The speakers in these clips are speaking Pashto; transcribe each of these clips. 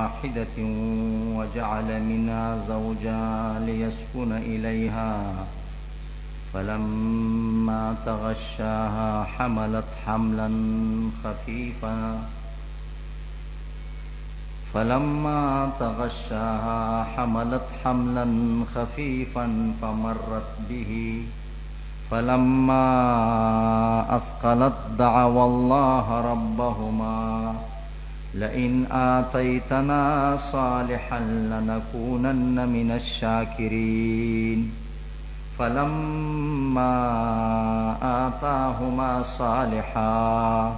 واحدة وجعل منها زوجها ليسكن إليها فلما تغشاها حملت حملا خفيفا فلما تغشاها حملت حملا خفيفا فمرت به فلما أثقلت دعوا الله ربهما لئن آتيتنا صالحا لنكونن من الشاكرين فلما آتاهما صالحا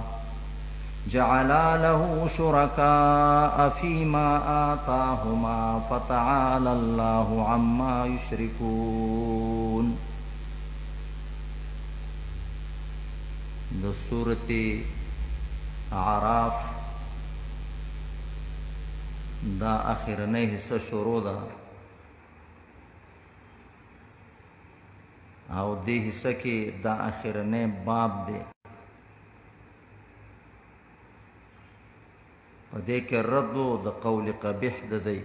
جعلا له شركاء فيما آتاهما فتعالى الله عما يشركون. د سورة اعراف دا اخرنۍ حصه شروع ده او دې حصه کې دا اخرنۍ باب دی. په دې کې رد د قول قبیح د دی،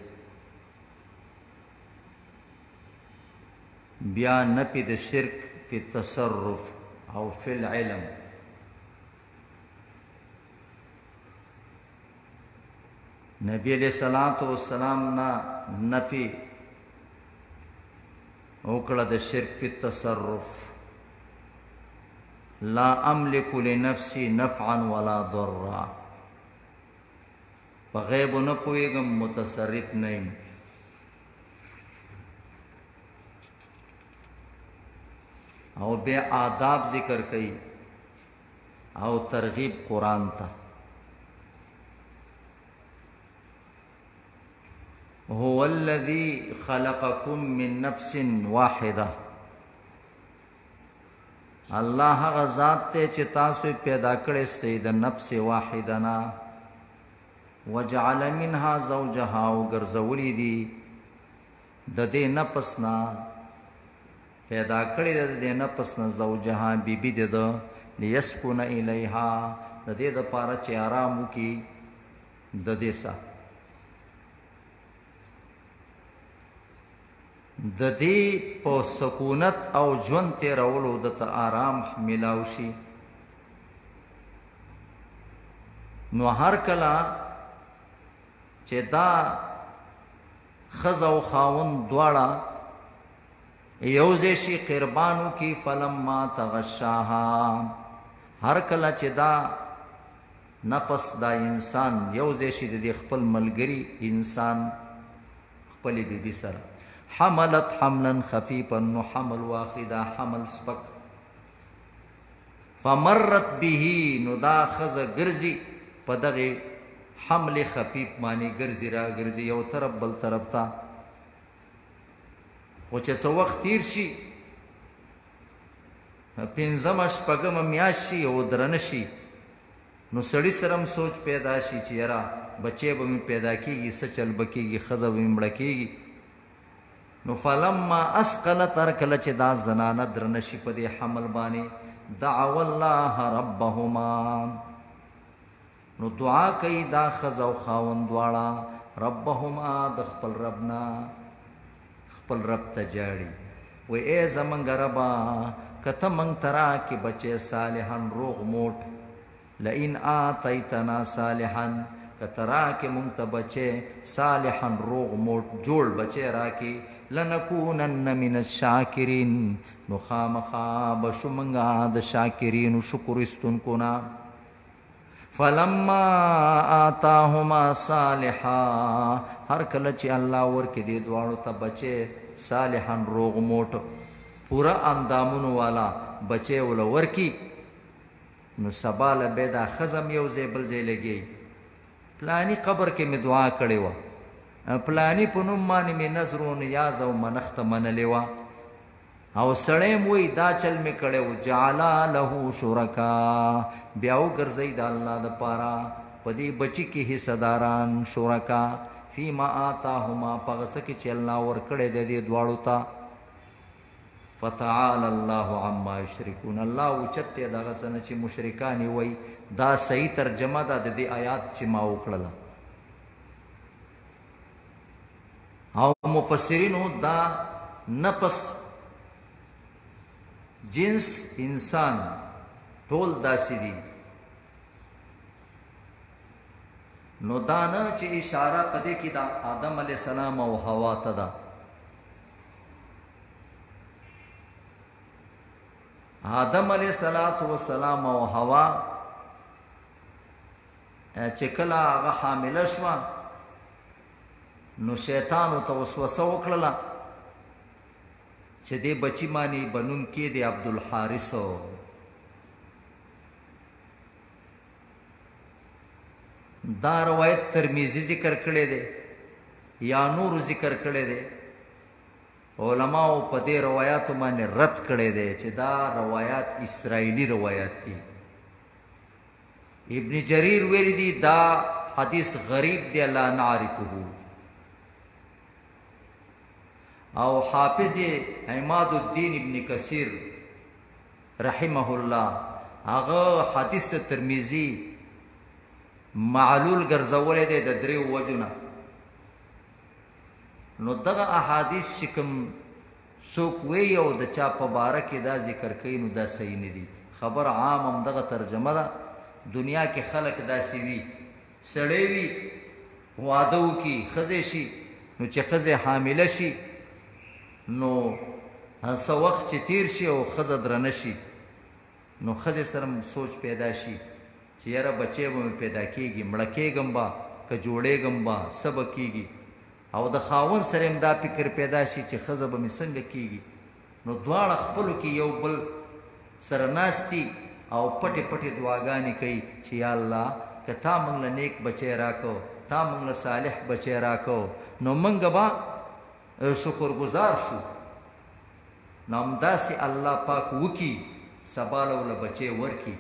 بیا نفي د شرک فی التصرف او فی العلم. نبی علیہ الصلوۃ والسلام نه نفي وکړه د شرک فی التصرف، لا املک لنفسي نفعا ولا ضرا، په غیب نه پوهېږم، متصرف نه یم. او بیا آداب ذکر کوي او ترغیب قرآن ته. هو الذي خلقكم من نفس واحدة، الله هغه ذات ته چې تاسو پیدا کړی سئ د نفس واحده نه، وجعل منها زوجها، او ګرځولي دي د دې نفس نه، پیدا کړی د دې نفس نه زوجها بیبي د ده، لیسکن الیها، د دې دپاره چې آرام وکړي د دې سره. د دې په سکونت او ژوند تېرولو د ته آرام ملاو شي. نو هر کله چې دا ښځه او خاوند دواړه یو ځای شي قربان وکړي، فلما تغشاها، هر کله چې دا نفس دا انسان یو ځای شي د دې خپل ملګري انسان خپلې بیبي سره، حملت حملا خفیفا، نو حمل واخلي، دا حمل سپک، فمرت به، نو دا ښځه ګرځي په دغې حمل خفیف باندې، ګرځي را ګرځي یو طرف بل طرف ته. خو چې څه وخت تیر شي، پنځمه شپږمه میاشت شي او درنه شي، نو سړي سره هم سوچ پیدا شي چې یاره بچی به مې پیدا کېږي، څه چل به کېږي، ښځه به مې مړه کېږي. نو فلما اثقلت، هر کله چې دا زنانه درنه شي په دې حمل باندې، دعوا الله ربهما، نو دعا کوي دا ښځه او خاوند دواړه، ربهما، د خپل رب نه، خپل رب ته جاړي، وایي ای زمونږ ربه، که ته موږ ته راکړې بچی صالحا روغ موټ، لئن آتیتنا صالحا، که ته راکړې موږ ته بچی صالحا روغ موټ جوړ بچی راکړې، لنکونن من الشاکرین، نو خامخا به شو موږ د شاکرینو شکر ایستونکو نه. فلما آتاهما صالحا، هر کله چې الله ورکړي دې دواړو ته بچی صالحا روغ موټ پوره اندامونو والا بچی وله ورکړي، نو سبا له بیا دا ښځه هم یو ځای بل ځای لګوي، پلاني قبر کې مې دعا کړې وه، پلاني په نوم باندې مې نذر و نیاز او منښته منلې وه، او سړی هم وایي دا چل مې کړی و، جعلا له شرکا، بیا وګرځوي د الله دپاره په دې بچي کې حصه داران، شرکا فیما آتاهما، په هغه څه کې چې الله ورکړی دی دې دواړو ته. فتعالی الله عما یشرکون، الله اوچت دی د هغه څه نه چې مشرکان یې وایي. دا صحیح ترجمه ده د دې آیات چې ما وکړله. او مفسرینو دا نفس جنس انسان ټول داسې دي. نو دا نه چې اشاره په دې کې د آدم علی السلام او حوا ته ده. آدم علیه السلام او حوا چې کله هغه حامله شوه، نو شیطان ته وسوسه وکړله چې دې بچی معنی بنوم کې دی عبد الحارث. دا روایت ترمذی ذکر کړی دی یا نور ذکر کړی دی. علماو په دې روایتو باندې رد کړی دی چې دا روایت اسرائیلی روایت دي. ابن جریر ویلی دی دا حدیث غریب دی، لا نعرفه. او حافظ عماد الدین ابن کثیر رحمه الله هغه حدیث ترمذی معلول ګرځولی دی د دریو وجو نه. نو دغه احادیث چې کوم څوک وی او د چا په باره کې دا ذکر کوي، نو دا صحیح نه دي. خبر عام هم دغه ترجمه ده. دنیا کې خلک داسې وي، سړی وي، واده وکړي، ښځې شي، نو چې ښځې حامله شي، نو څه وخت چې تیر شي او ښځه درنه شي، نو ښځې سره هم سوچ پیدا شي چې یاره بچی به مې پیدا کېږي، مړه کېږم به که جوړېږم به، څه به کېږي؟ او د خاوند سره هم دا فکر پیدا شي چې ښځه به مې څنګه کېږي. نو دواړه خپلو کې یو بل سره ناست دي او پټې پټې دعاګانې کوي چې یا الله، که تا موږ له نیک بچی راکو، تا موږ له صالح بچی راکو، نو موږ به شکرګزار شو. نو همداسې الله پاک وکي، سبا له له بچی ورکي.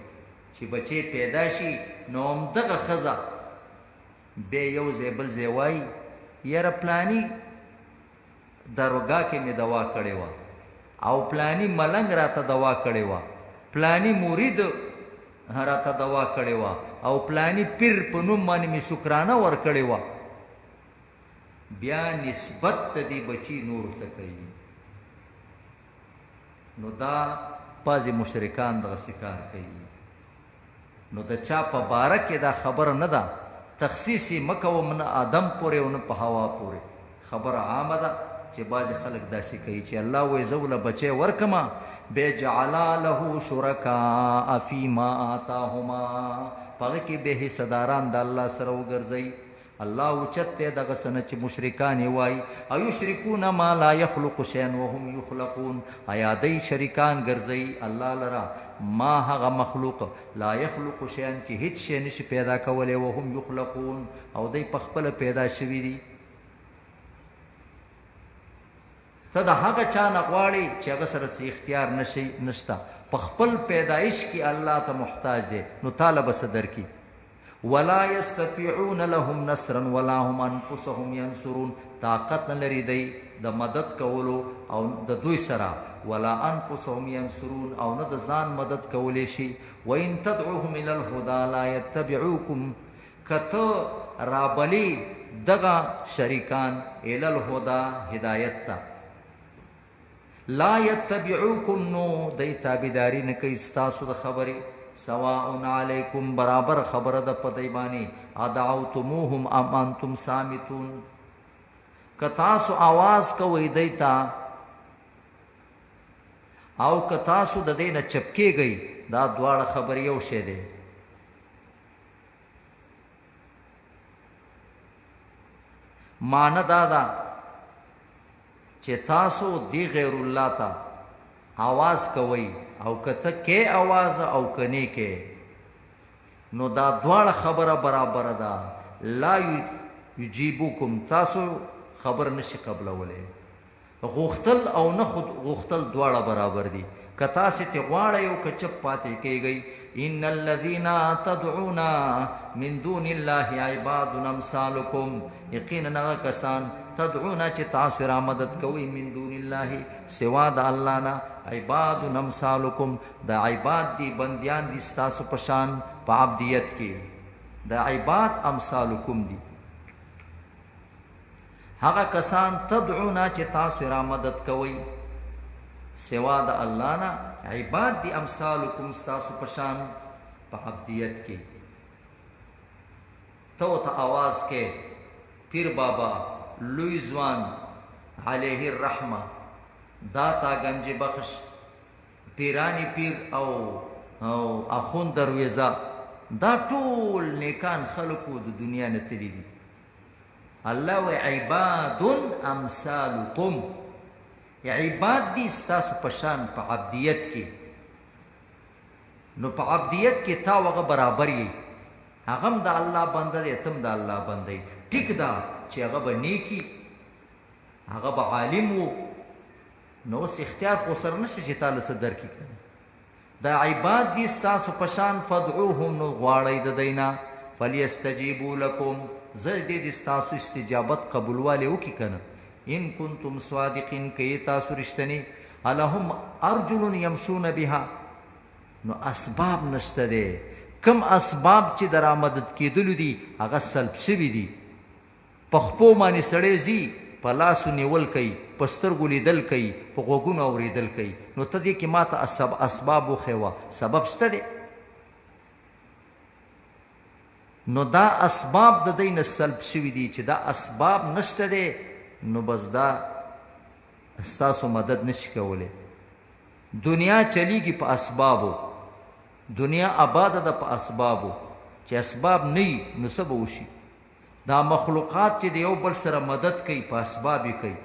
چې بچی پیدا شي، نو همدغه ښځه بیا یو ځای بل ځای وایي یاره پلانی درګاه کې مې دوا کړې وه، او پلانی ملنګ راته دوا کړې وه، پلانی مرید راته دوا کړې وه، او پلانی پیر په نوم باندې مې شکرانه ورکړې وه. بیا نسبت د دې بچی نور ته کوي. نو دا بعضې مشرکان دغسې کار کوي. نو د چا په باره کې دا خبره نه ده، تخصیص یې مه کوم، نه آدم پورې او نه په هوا پورې. خبره عامه ده چې بعضې خلک داسې کوي چې الله وایي زه وله بچی ورکمه، بیا جعلا له شرکاء فیما آتاهما، په هغه کې بیا حصه داران د الله سره وګرځوي. الله اوچت دی دغه څه نه چې مشرکان یې وایي. او یشرکون ما لا یخلق شیئا وهم یخلقون، ایا دی شریکان ګرځوي الله لره ما هغه مخلوق لا یخلق شیئا چې هیڅ شی نشي پیدا کولی، وهم یخلقون، او دی په خپله پیدا شوي دي. ته د هغه چا نه غواړې چې هغه سره څه اختیار نشي نشته، په خپل پیدایش کې الله ته محتاج دی، نو تاله به څه درکړي؟ ولا يستطيعون لهم نصرا ولا هم انفسهم ينصرون، طاقت نه لري دی د مدد کولو او د دوی سره، ولا انفسهم ينصرون، او نه د ځان مدد کولی شي. وان تدعوهم الى الهدى لا يتبعوكم، که ته رابلې دغه شریکان الى الهدى هدایت ته، لا يتبعوكم، نو دی تابعداري نه کوي ستاسو د خبرې. سواء علیکم، برابر خبره ده په دی باندې، ادعوتموهم ام انتم صامتون، که تاسو आवाज کوئ دی ته او که تاسو د دې نه چپ کېږئ، دا دواړه خبرې یو شی دی. معنی دا ده چې تاسو دی غیر الله ته आवाज کوئ او که ته کې आवाज او کني کې، نو دا دواړه خبره برابر ده. لا یجیبکم، تاسو خبر نشي قبلولی. غوښتل او نه خود غوښتل دواړه برابر دي، که تاسې ته غواړئ او که چپ پاتې کېږئ. ان الذین تدعون من دون الله عباد امثالکم، یقینا هغه کسان تدعون چې تاسو را مدد کوئ، من دون الله سوا د الله نه، عباد امثالکم، د عباد دي، بندیان دي ستاسو په شان په عبدیت کې، د عباد امثالکم دي. هغه کسان تدعونا چې تاسو را مدد کوئ سوا د الله نه، عباد دي امثالکم ستاسو په شان په عبدیت کې. ته ورته اواز کې پیر بابا لوی ځوان علیه الرحمه، داتا گنج بخش، پیرانی پیر او اخون درویزه، دا ټول نیکان خلکو د دنیا نه تللی دي. الله وی عباد امثالکم، عباد دي ستاسو په شان په عبدیت کې. نو په عبدیت کې تا وغه برابر یې، هغه هم د الله بنده دی، ته هم د الله بنده یې. ټیک ده چې هغه به نیکي، هغه به عالم و، نو اوس اختیار خو سره نشته چې تا له څه درکړي که نه. دا عباد دي ستاسو په شان، فادعوهم نو غواړئ د دی نه، فلیستجیبو لکم زه دې د ستاسو استجابت قبولوالی وکړي که نه، ان کنتم صادقین که یې تاسو رښتني. الهم ارجل یمشون بها، نو اسباب نشته دی، کم اسباب چې د رامدد کېدلو دي هغه سلب شوي دي. په خپو باندې سړی ځي، په لاسو نیول کوي، په سترګو لیدل کوي، په غوږونو اورېدل کوي، نو ته دې کې ماته اسباب وښیوه، سبب شته دی؟ نو دا اسباب د دی نه سلب شوي دي، چې دا اسباب نشته دی نو بس دا ستاسو مدد نشي کولی. دنیا چلیږي په اسبابو، دنیا آباده ده په اسبابو، چې اسباب نه وي نو څه به وشي؟ دا مخلوقات چې د یو بل سره مدد کوي په اسباب یې کوي،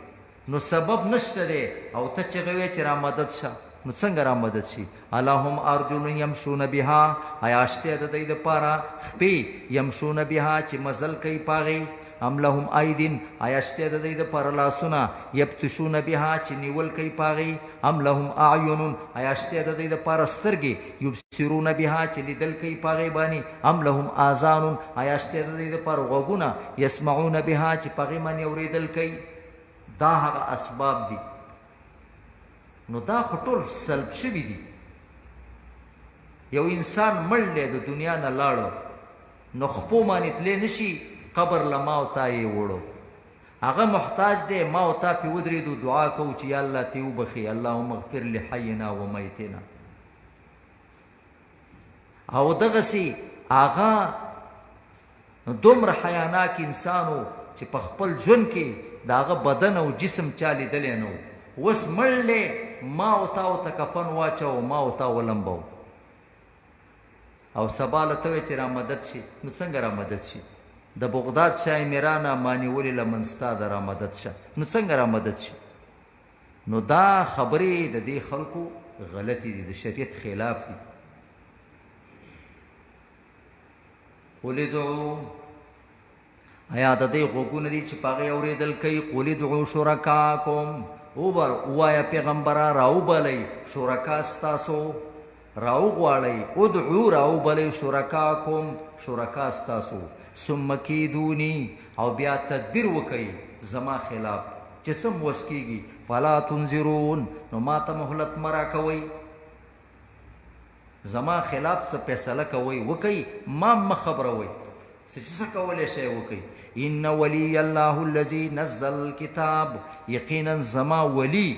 نو سبب نشته دی او ته چغه وې چې را مدد شه، نو څنګه را مدد شي؟ الهم ارجل یمشون بها، ایا شته د دوی دپاره خپې یمشون بها چې مزل کوي په هغې؟ ام لهم ایدین، ایا شته د دوی دپاره لاسونه یبتشون بها چې نیول کوي په هغې؟ ام لهم اعین، ایا شته د دوی دپاره سترګې یبصرون بها چې لیدل کوي په هغې باندې؟ ام لهم آذان، ایا شته د دوی دپاره غوږونه یسمعون بها چې په هغې باندې اورېدل کوي؟ دا هغه اسباب دي. نو دا خو ټول سلب شوي دي. یو انسان مړ دی، د دنیا نه لاړو، نو خپو باندې تللی نه شي، قبر له ما او تا یې وړو، هغه محتاج دی، ما او تا پې ودرېدو، دعا کوو چې یا الله ته یې وبخښې، اللهم اغفر لحینا و میتنا. او دغسې هغه دومره حیاناک انسان و چې په خپل ژوند کې د هغه بدن او جسم چا لیدلی نه و، اوس مړ دی، ما او تا ورته کفن واچاو، ما او تا ولمبو، او سبا له ته وایې چې را مدد شي، نو څنګه را مدد شي؟ د بغداد شاه میرانه ما نیولې لمن ستا د را مدد شه، نو څنګه را مدد شي؟ نو دا خبرې د دې خلکو غلطې دي، د شریعت خلاف دي. قل ادعو، ایا د دې غوږونه دي چې په هغې اورېدل کوي؟ قل ادعو شرکاکم، ووایه پیغمبره راوبلئ شرکا ستاسو، راوغواړئ، ادعو راوبلئ شرکاکم شرکا ستاسو، ثم کیدوني او بیا تدبیر وکئ زما خلاف چې څه مو وس کېږي، فلا تنظرون نو ما ته مهلت مه راکوئ، زما خلاف څه فیصله کوئ وکئ، ما مه خبروئ، څه چې څه کولی شئ وکئ. ان ولی الله الذي نزل الكتاب، یقینا زما ولی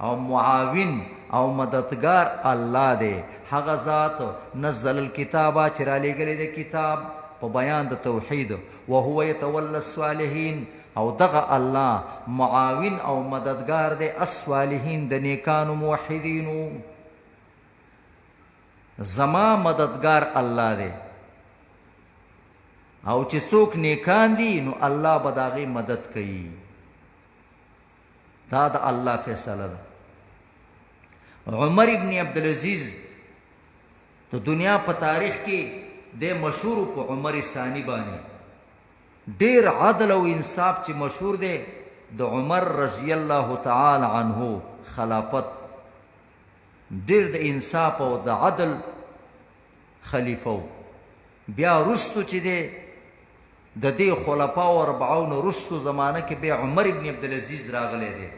او معاون او مددگار الله دی، هغه ذات نزل الكتاب چې رالیږلی دی کتاب په بیان د توحید، وهو یتولی الصالحین او دغه الله معاون او مددگار دی الصالحین د نیکانو موحدینو. زما مددگار الله دی، او چې څوک نیکان دي نو الله به د هغې مدد کوي. دا د الله فیصله ده. عمر ابن عبدالعزیز د دنیا په تاریخ کې د مشهور په عمر ثانی باندې ډیر عدل او انصاف چې مشهور دی، د عمر رضی الله تعالی عنه خلافت ډیر د انصاف او د عدل خلیفه و. بیا وروستو چې دی د دې خلفاو اربعو نه وروستو زمانه کې بیا عمر ابن عبدالعزیز راغلی دی،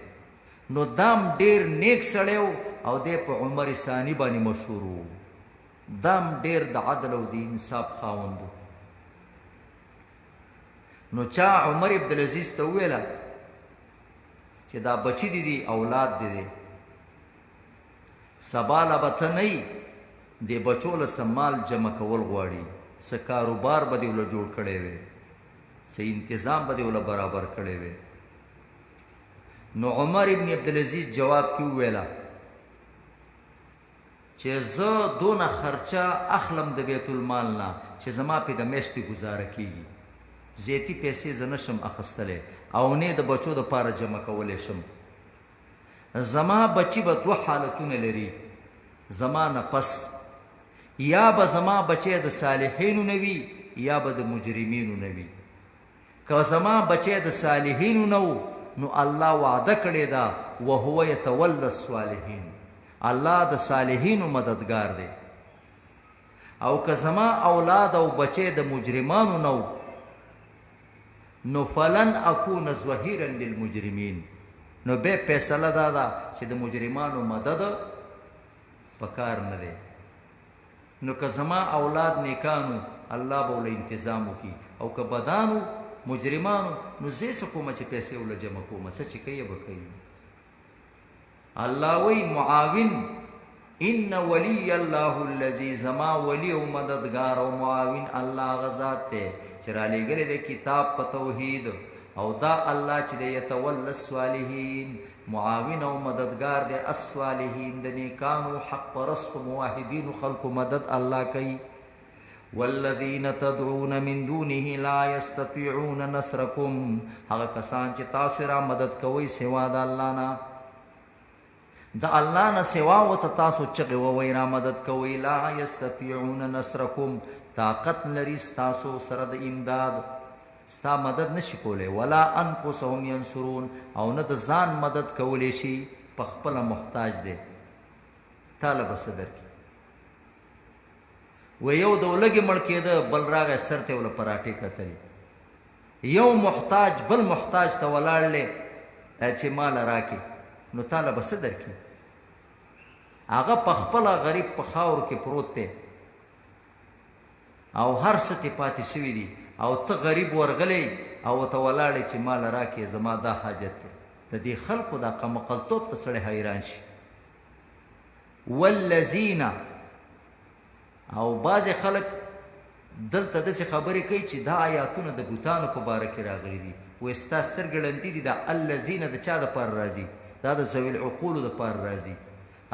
نو دام ډیر نیک سړی و او دی په عمر ثانی باندې مشهور و، دام ډیر د عدل او د انصاف خاوند و. نو چا عمر عبدالعزیز ته وویله چې دا بچی دي دي، اولاد دي دي، سبا له به ته نه یې، دې بچو له څه مال جمع کول غواړي، څه کاروبار به دې وله جوړ کړی وي، څه انتظام به دې وله برابر کړی وي. نو عمر ابن عبدالعزیز جواب کې وویله چې زه دونه خرچه اخلم د بیت المال نه چې زما پې د میاشتې ګزاره کیږي، زیاتي پیسې زه نشم اخستلی او نه د بچو د پاره جمع کولی شم. زما بچی به دوه حالتونه لري، زما نه پس یا به زما بچی د صالحینو نه وي یا به د مجرمینو نه وي. که زما بچی د صالحینو نه و نو الله وعده کړې ده وهو یتولی الصالحین، الله د صالحینو مددګار دی. او که زما اولاد او بچی د مجرمانو نه و نو فلن اکون ظهیرا للمجرمین، نو به فیصله دا ده چې د مجرمانو مدد پکار نه دی. نو که زما اولاد نیکانو الله به ول انتظام وکي، او که بدانو مجرمانو نو زه څه کوم چې پیسې ول جمع کوم، څه چې کوي به کوي. الله وی معاون، ان ولی الله الذی، زما ولی او مددگار او معاون الله غزاد ته چې را لېږلی دی کتاب په توحید، او دا الله چې دی یتولی الصالحین، معاون او مددگار دی الصالحین، د نیکانو حق پرستو موحدینو خلکو مدد الله کوي. والذین تدعون من دونه لا یستطیعون نصرکم، هغه کسان چې تاسو را مدد کوئ سوا د الله نه، د الله نه سوا وته تاسو چغې ووئ را مدد کوئ، لا یستطیعون نصرکم، طاقت لري ستاسو سره د امداد، ستا مدد نشي کولی، ولا انفسهم ینصرون، او نه د ځان مدد کولی شي، په خپله محتاج دی، تاله به څه درکړي. و یو د ولږې مړ کېده، بل راغی سر ته یې ورله پراټې کتلې، یو محتاج بل محتاج ته ولاړ دی چې ماله راکې، نو تاله به څه درکړي؟ هغه په خپله غریب په خاورو کې پروت دی او هر څه ترې پاتې شوي دي، او ته غریب ورغلی او ورته ولاړې چې ماله راکې، زما دا حاجت دی. د دې خلکو دا قمقلتوب ته سړی حیران شي. والذین، او بعضې خلک دلته داسې خبرې کوي چې دا آیاتونه د بوتانو په باره کې راغلي دي، وایي ستا سترګې ړندې دي، دا الذین د چا دپاره راځي؟ دا د ذوي العقولو دپاره راځي.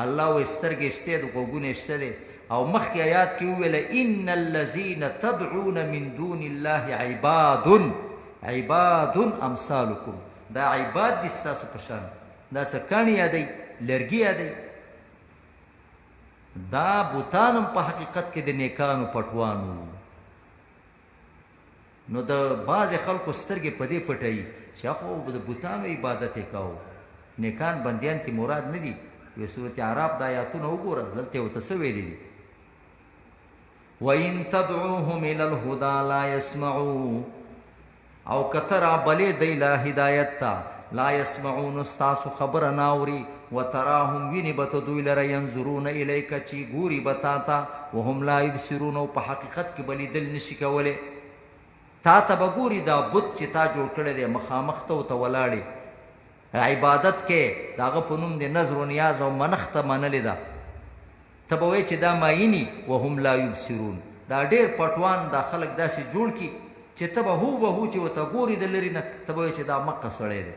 الله وایي سترګې شته د غوږونه شته دی، او مخکې آیات کې وویل ان الذین تدعون من دون الله عباد، عباد امثالکم، دا عباد دي ستاسو په شان، دا څه کاڼي یادوي، لرګي یادوي، دا بوتان هم په حقیقت کې د نیکانو پټوانو. نو د بعضې خلکو سترګې په دې پټوي چې خو د بوتانو عبادت یې کاوه، نیکان بندیان ترې مراد نه دي. وی سورت اعراف دا آیاتونه وګوره، دلته یې ورته څه ویلي دي؟ وَإِن تَدْعُوهُمْ إِلَى الْهُدَى لَا يَسْمَعُوا، او که ته رابلې دی له هدایت ته، لا یسمعون، ستاسو خبره نه اوري، وتراهم، ویني به ته دوی لره، ینظرون الیک، چې ګوري به تا ته، وهم لا یبصرون، او په حقیقت کې به لیدل نشي کولی. تا ته به ګوري، دا بت چې تا جوړ کړی دی مخامخ ته ورته ولاړې عبادت کې، د هغه په نوم دې نظر و نیاز او منښته منلې ده، ته به وایې چې دا مایني، وهم لا یبصرون. دا ډېر پټوان دا خلک داسې جوړ کړي چې ته به هو به هو چې ورته ګوري د لرې نه، ته به وایې چې دا مکه سړی دی،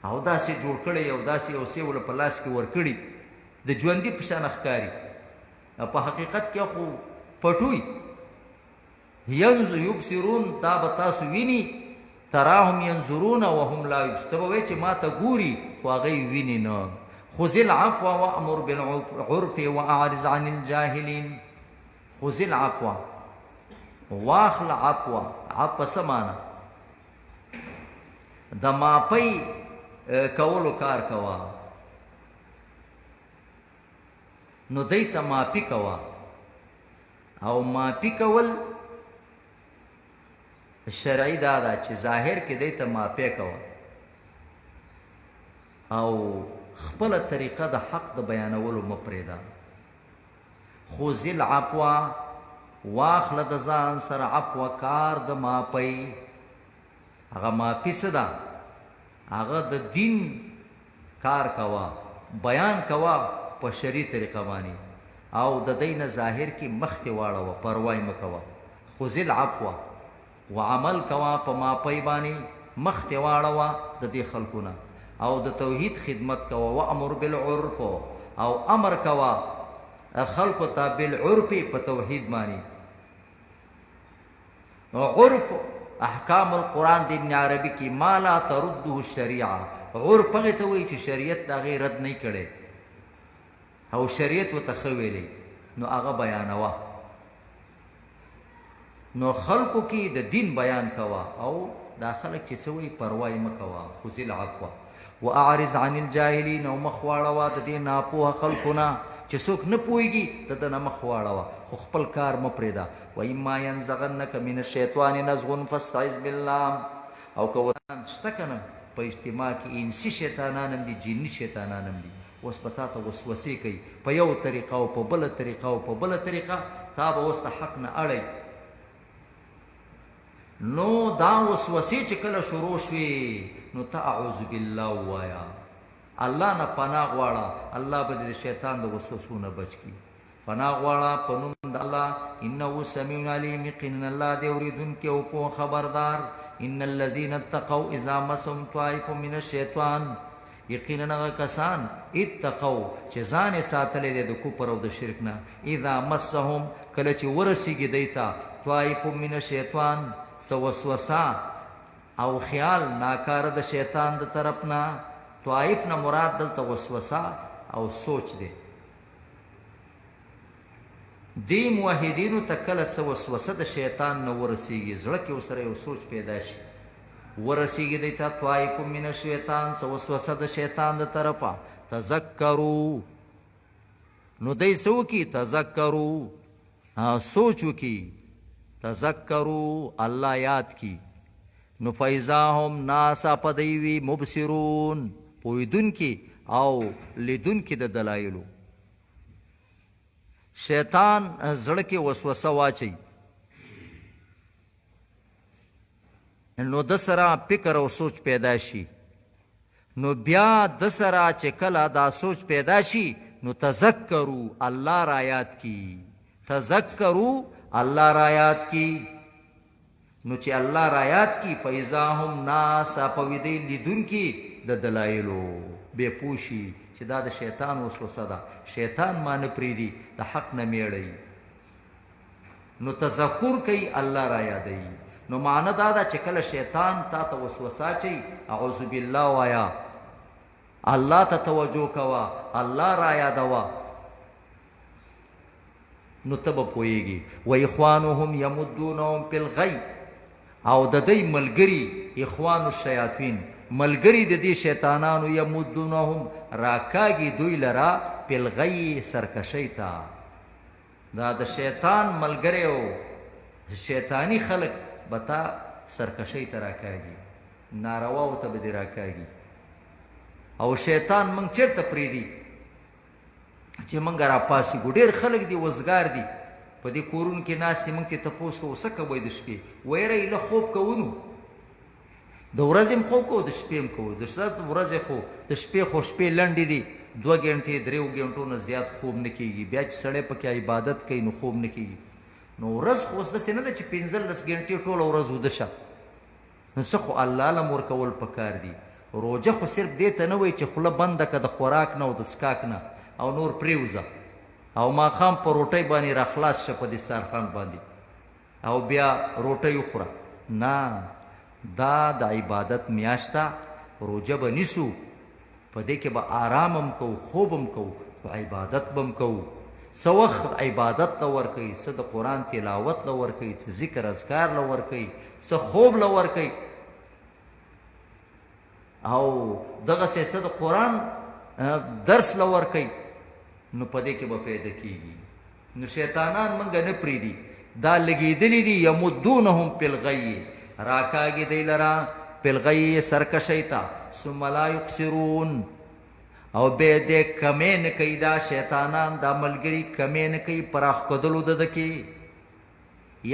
او داسې جوړ کړی او داسې یو څه ورله په لاس کې ورکړي، د ژوندي په شان ښکاري، په حقیقت کې خو پټوي. يبصرون، دا به تاسو ویني، تراهم ينظرون وهم لا يبصرون، ته به وایې چې ما ته ګوري خو هغه یې ویني نه. خذ العفو وامر بالعرف واعرض عن الجاهلین. خذ العفو، واخله عفو. عفو څه معنی؟ د معافۍ کولو کار کوه، نو دی ته معافي کوه. او معافي کول شرعي دا ده چې ظاهر کې دی ته معافي کوه او خپله طریقه د حق د بیانولو مه پرېږده. خذ العفو، واخله د ځان سره عفو، کار د معافۍ. هغه معافي څه ده؟ هغه د دین کار کوه، بیان کوه په شرعي طریقه باندې او د دی نه ظاهر کې مخ ترې واړوه، پروا یې مه کوه. خذ العفو وعمل کوه په معافۍ باندې، مخ ترې واړوه د دې خلکو نه او د توحید خدمت کوه. وامر بالعرف او امر کوه خلکو ته بالعرف په توحید باندې. عرف احکام القرآن د ابن عربي کې ما لا ترده الشریعه، عرف هغې ته وایي چې شریعت د هغې رد نه کړی او شریعت ورته ښه ویلی نو هغه بیانوه. نو خلکو کې د دین بیان کوه او دا خلک چې څه وایي پروا یې مه کوه. خذ العفو واعرض عن الجاهلین او مخ واړوه د دې ناپوهه خلکو نه چې څوک نه پوهېږي د ده نه مخ واړوه، خو خپل کار مه پرېږده. واما ینزغنک من الشیطان نزغ فاستعذ بالله. او که وسان شته که نه په اجتماع کې انسي شیطانان هم دي، جني شیطانان هم دي، اوس به تا ته وسوسې کوي په یو طریقه او په بله طریقه او په بله طریقه، تا به اوس د حق نه اړوي. نو دا وسوسې چې کله شروع شوې نو ته اعوذ بالله ووایه، الله نه پناه غواړه، الله به دې د شیطان د وسوسو نه بچ کړي. پناه غواړه په نوم د الله، انه سمیع علیم، یقینا الله دی اورېدونکی او پوه خبردار. ان الذین اتقوا اذا مسهم طائف من الشیطان، یقینا هغه کسان اتقوا چې ځان یې ساتلی دی د کفر او د شرک نه، اذا مسهم کله چې ورسیږي دی ته طائف من الشیطان څه وسوسه او خیال ناکاره د شیطان د طرف نه. طائف نه مراد دلته وسوسه او سوچ دی. دی موحدینو ته کله څه وسوسه د شیطان نه ورسیږي، زړه کې ورسره یو سوچ پیدا شي، ورسیږي دی ته طائف من الشیطان څه وسوسه د شیطان د طرفه، تذکرو نو دی څه وکړي؟ تذکرو سوچ وکړي، تذکرو الله یاد کړي. نو فاذا هم ناڅاپه دی وي مبصرون پوهېدونکي او لیدونکي د دلایلو. شیطان زړه کې وسوسه واچي نو د سره فکر او سوچ پیدا شي، نو بیا د سره چې کله دا سوچ پیدا شي نو تذکرو الله را یاد کی، تذکرو الله را یاد کی. نو چې الله را یاد کی فاذا هم ناڅاپه وي دی لیدونکي د دلایلو، بې پوه شي چې دا د شیطان وسوسه ده، شیطان ما نه پرېږدي د حق نه مېړوي. نو تذکر کوي الله را یادوي. نو معنی دا ده چې کله شیطان تا ته وسوسه اچوي اعوذ بالله وایه، الله ته توجه کوه، الله را یادوه، نو ته به پوهېږي. و اخوانهم یمدونهم فی الغی، او د دوی ملګري اخوان الشیاطین ملګري د دې شیطانانو یمدونهم راکاږي دوی لره فی الغی سرکشۍ ته. دا د شیطان ملګری او شیطانی خلک به تا سرکشۍ ته راکاږي، نارواو ته به دې راکاږي. او شیطان موږ چېرته پرېږدي چې موږ راپاڅېږو؟ ډېر خلک دي وزګار دي په دې کورونو کې ناست دي، موږ ترې تپوس کوو څه کوئ د شپې؟ ویره یې له خوب کوو، نو د ورځې هم خوب کوو د شپې هم کوو. د ورځې خو د شپې خو شپې لنډې دي، 2 ګنټې 3 ګنټو نه زیات خوب نه کېږي، بیا چې سړی پکې عبادت کوي نو خوب نه کېږي. نو ورځ خو اوس داسې نه ده چې 15 ګنټې ټوله ورځ وده شه، نو څه خو الله لم ورکول پکار دي. روژه خو صرف دې ته نه وایي چې خوله بنده که د خوراک نه او د څکاک نه او نور پرېوځه او ماښام په روټۍ باندې راخلاص شه په دسترخوان باندې او بیا روټۍ وخوره. نه، دا د عبادت میاشت ده، روژه به نیسو، په دې کې به آرام هم کوو، خوب هم کوو، خو عبادت به هم کوو. څه وخت عبادت له ورکوي، څه د قرآن تلاوت له ورکوي، څه ذکر اذکار له ورکوي، څه خوب له ورکوي، او دغسې څه د قرآن درس له ورکوي، نو په دې کې به پیدا کیږي. نو شیطانان مونږ نه پرېږدي، دا لګېدلي دي، یمدونهم فی الغی، راکاږي دی لره فی الغی سرکشۍ ته، ثم لا یقصرون، او بیا دې کمې نه کوي دا شیطانان دا ملګري کمې نه کوي په راښکدلو د ده کې،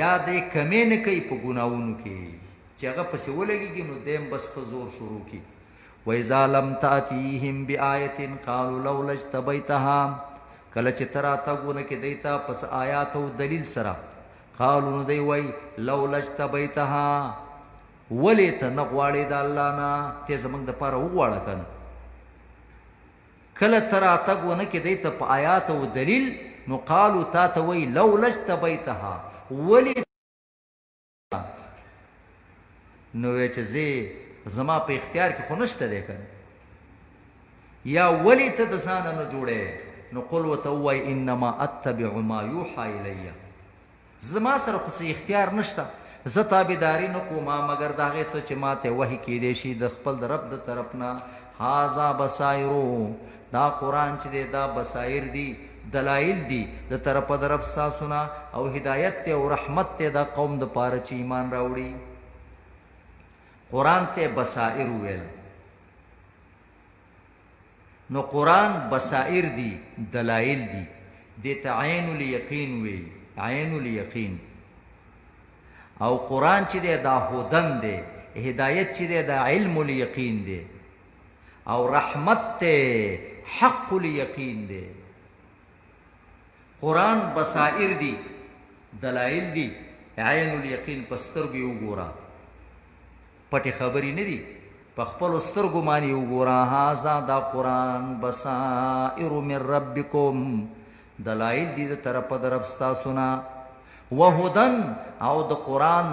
یا دې کمې نه کوي په ګناهونو کې چې هغه پسې ولګېږي نو دی هم بس ښه زور شروع کړي. وَإِذَا لَمْ تَأْتِهِمْ بِآیَةٍ قَالُوا لَوْلَا اجْتَبَيْتَهَا، کله چې ته راتګ ونه کړې دی ته پس آیات او دلیل سره، قالو نو دی وایي لولا اجتبیتها، ولې ته نه غواړې د الله نه، ته زموږ دپاره وغواړه که نه. کله ته راتګ ونه کړې دی ته په آیات او دلیل، نو قالو تا ته وایي لولا اجتبیتها، ولې نو وایي چې زه زما په اختیار کې خو نشته دی که نه، یا ولې ته د ځانه نه جوړې، نو قل ورته ووایي انما اتبع ما یوحی الی، زما سره خو څه اختیار نشته، زه تابعداري نه کوم مګر د هغې څه چې ما ته وحي کیدی شي د خپل د رب د طرف نه. هذا بصائرو، دا قرآن چې دی دا بصائر دي، دلایل دي د طرفه د رب ستاسو نه، او هدایت دی او رحمت دی دا قوم د پاره چې ایمان راوړي. قرآن ته بصائر وویل، نو قرآن بصائر دي، دلایل دي، دې ته عین الیقین وی، عین الیقین. او قرآن چې دی دا هدن دی، هدایت چې دی دا علم الیقین دی، او رحمت ته حق الیقین دی. قرآن بصائر دي، دلایل دي، عین الیقین په سترګو یې وګوره، پټې خبرې نه دي، په خپلو سترګو باندې وګوره. هذا دا قرآن بصائر من ربکم، دلایل دي د طرفه د رب ستاسو نه، وهدن، او د قرآن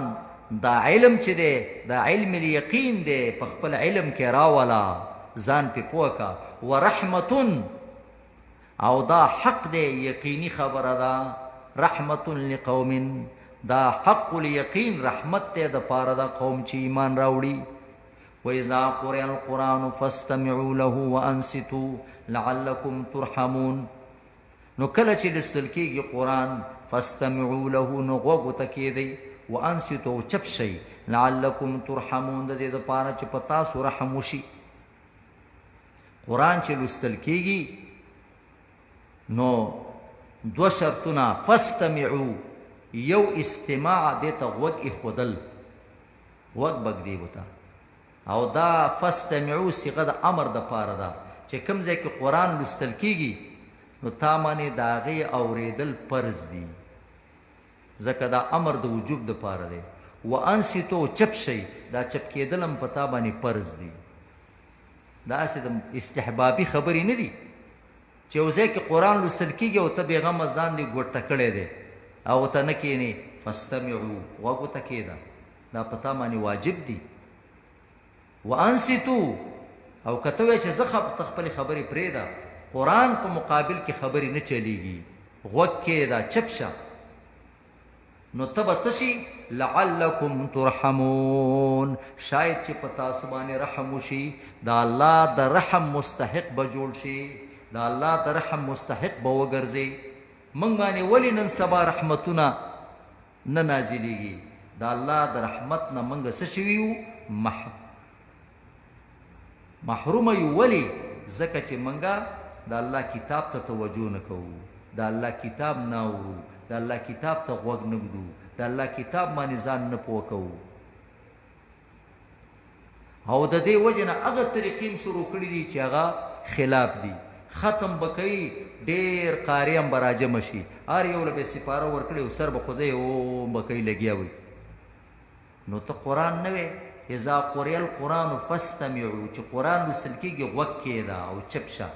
دا علم چې دی دا علم الیقین دی، په خپل علم کې راوله، ځان پې پوه که. ورحمتن، او دا حق دی، یقیني خبره ده، رحمت لقوم، دا حق الیقین رحمت دی د پاره د قوم چې ایمان راوړي. وَإِذَا قُرِئَ الْقُرْآنُ فَاسْتَمِعُوا لَهُ وَأَنصِتُوا لَعَلَّكُمْ تُرْحَمُونَ. نو کله چې لوستل کېږي قرآن، فاستمعوا له، نو غوږ ورته کښېږدئ، وانصتوا، او چپ شئ، لعلکم ترحمون، د دې دپاره چې په تاسو رحم وشي. قرآن چې لوستل کېږي نو دوه شرطونه، فاستمعوا، یو استماع، دې ته غوږ ایښودل، غوږ به ږدې ورته، او دا فاستمعوا صیغه د امر دپاره ده چې کوم ځای کې قرآن لوستل کېږي نو تا باندې د هغې اورېدل فرض دي، ځکه دا امر د وجوب دپاره دی. وانصتو، چپ شئ، دا چپ کېدل هم په تا باندې فرض دي. دا هسې د استحبابي خبرې نه دي چې یو ځای کې قرآن لوستل کېږي او ته بېغمه ځان دې ګوټته کړی دی او ورته نه کښېنې. فاستمعو، غوږ ورته کښېږده، دا په تا باندې واجب دي. وانصتو، او که ته وایې چې زه ته خپلې خبرې پرېږده، قرآن په مقابل کې خبرې نه چلېږي، غوږ کښېږده، چپ شه، نو ته به څه شي؟ لعلکم ترحمون، شاید چې په تاسو باندې رحم وشي، د الله د رحم مستحق به جوړ شي، د الله د رحم مستحق به وګرځي. موږ باندې ولې نن سبا رحمتونه نه نازلېږي؟ د الله د رحمت نه موږ څه شوي یو؟ محرومه یو. ولې؟ ځکه چې موږ د الله کتاب ته توجه نه کوو، د الله کتاب نه اورو، د الله کتاب ته غوږ نه ږدو، د الله کتاب باندې ځان نه پوه کوو. او د دې وجې نه هغه طریقې هم شروع کړي دي چې هغه خلاف دي. ختم به کوي، ډېر قاري هم به راجمع شي، هر یو له به یې سپاره ورکړي او سر به خوځوي او به کوي لګیا وي. نو ته قرآن نه وې، اذا قرئ القرآن فاستمعوا، چې قرآن لوستل کېږي غوږ کښېږده او چپ شه.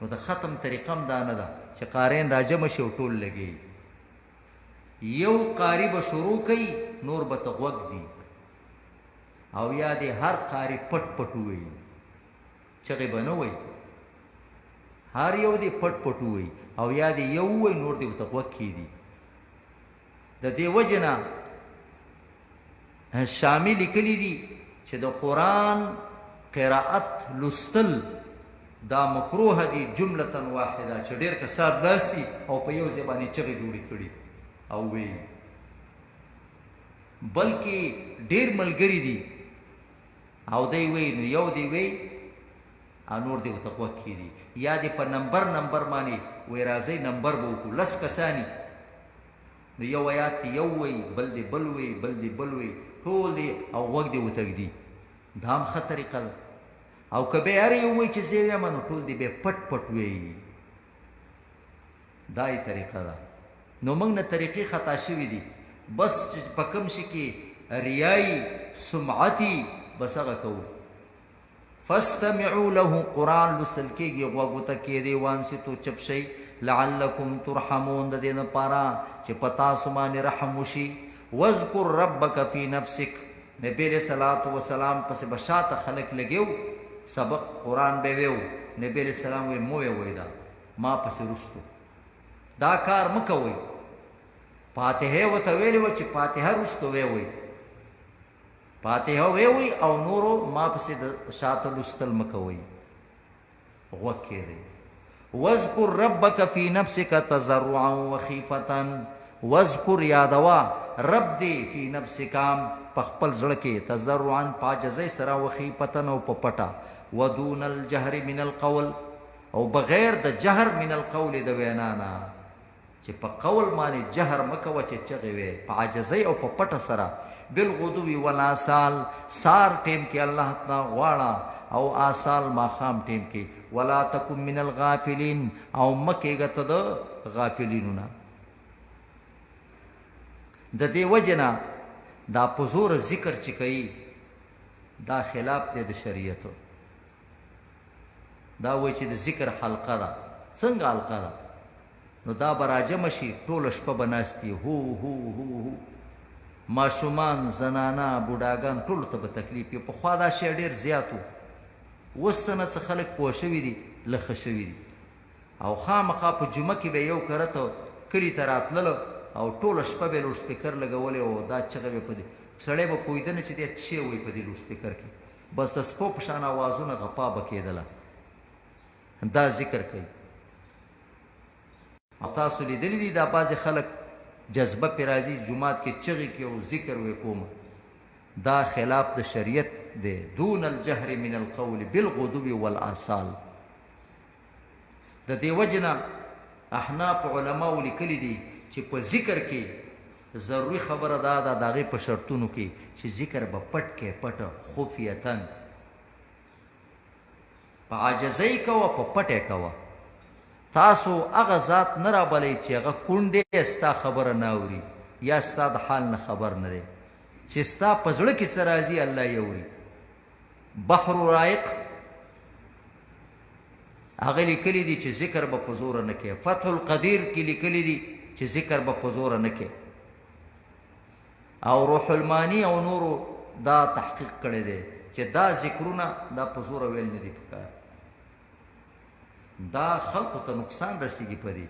نو د ختم طریقه هم دا نه ده چې قارین راجمع شي او ټول لګوي. یو قاری به شروع کوي، نور به ته غوږ دي، او یا دې هر قاری پټ پټ ووایي، چغې به نه وایي، هر یو دې پټ پټ ووایي، او یا دې یو ووایي، نور دې ورته غوږ کښېږدي. د دې وجې نه شامی لیکلي دي چې د قرآن قرائت لوستل دا مکروه دي جملة واحده، چې ډېر کسان ناست دي او په یو ځای باندې چغې جوړې کړي او وایي، بلکې ډېر ملګري دي او دی وایي، نو یو دی وایي او نور دې ورته غوږ کښېږدي، یا دې په نمبر نمبر باندې وایي راځئ نمبر به وکړو، لس کسان دي، نو یو آیات یو وایي، بل دې بل وایي، بل دې بل وایي، ټول دې او غوږ دې ورته ږدي. دا هم ښه طریقه ده. او که به هر یو وایي چې زه وایم، نو ټول دې به پټ پټ وایي. دا یې طریقه ده. نو موږ نه طریقې خطا شوي دي، بس چې په کوم شي کې ریایي سمعتي بس هغه کوو. فاستمعوا له، قرآن لوستل کېږي، غوږو ته کېدی، وانصتو، چپ شئ، لعلکم ترحمون، د دې لپاره چې په تاسو باندې رحم وشي. واذکر ربک فی نفسک، نبی علیه الصلاة والسلام پسې به شاته خلک لګیو، سبق قرآن به ویو، نبی علیه السلام وی مو وی دا ما پسې رستو، دا کار مه کوئ. فاتحه ورته ویلې وه چې فاتحه رستو وی وی، فاتحه وی وی او نورو ما پسې د شاته لوستل مه کوئ، غوږ کېدئ. واذکر ربک فی نفسک تضرعا وخیفة، واذکر یادوا رب دې، فی نفسک په خپل زړه کې، تضرعا په عاجزۍ سره، وخیفة او په پټه، ودون الجهر من القول او بغیر د جهر، من القول د وینا نه، چې په قول باندې جهر مه کوه چې چغې وې، په عاجزۍ او په پټه سره، بالغدو والآصال سار ټیم کې الله ته غواړه او آصال ماښام ټیم کې، ولا تکن من الغافلین او مه کېږه ته د غافلینو نه. د دې وجې نه دا په زوره ذکر چې کوي دا خلاف دی د شریعت. دا وایي چې د ذکر حلقه ده، څنګه حلقه ده؟ نو دا به راجمع شي، ټوله شپه به ناست وي، هو هو هو هو، ماشومان، زنانه، بوډاګان ټولو ته به تکلیف وي. پخوا دا شی ډېر زیات و، اوس څه نه څه خلک پوه شوي دي، لږ ښه شوي دي. او خامخا په جمعه کې به یو کرت کلي ته راتلل او ټوله شپه به لوډ سپیکر لګولی او دا چغه به په دې سړی به پوهېده نه چې دی څه وایي په دې لوډ سپیکر کې، بس د سپو په شان اوازونه غپا به کېدله. دا ذکر کوي. او تاسو لیدلی دي دا بعضې خلک جذبه پرې راځي، جومات کې چغې کوي او ذکر وې کوم، دا خلاف د شریعت دی. دون الجهر من القول بالغدو والآصال. د دې وجې نه احناف علماو لیکلي دي چې په ذکر کې ضروري خبره دا ده د هغې په شرطونو کې چې ذکر به پټ کې، پټ خفیتاً، په عاجزۍ کوه، په پټه کوه. تاسو هغه ذات نه رابلئ چې هغه کوڼ دی، ستا خبره نه اوري یا ستا د حال نه خبر نه دی، چې ستا په زړه کې څه راځي الله یې اوري. بحر رائق هغه لیکلي دي چې ذکر به په زوره نه کوي. فتح القدیر کې لیکلي دي چې ذکر به په زوره نه کوي. او روح المانی او نورو دا تحقیق کړی دی چې دا ذکرونه دا په زوره ویل نه دي پکار، دا خلقو ته نقصان رسیږي په دې.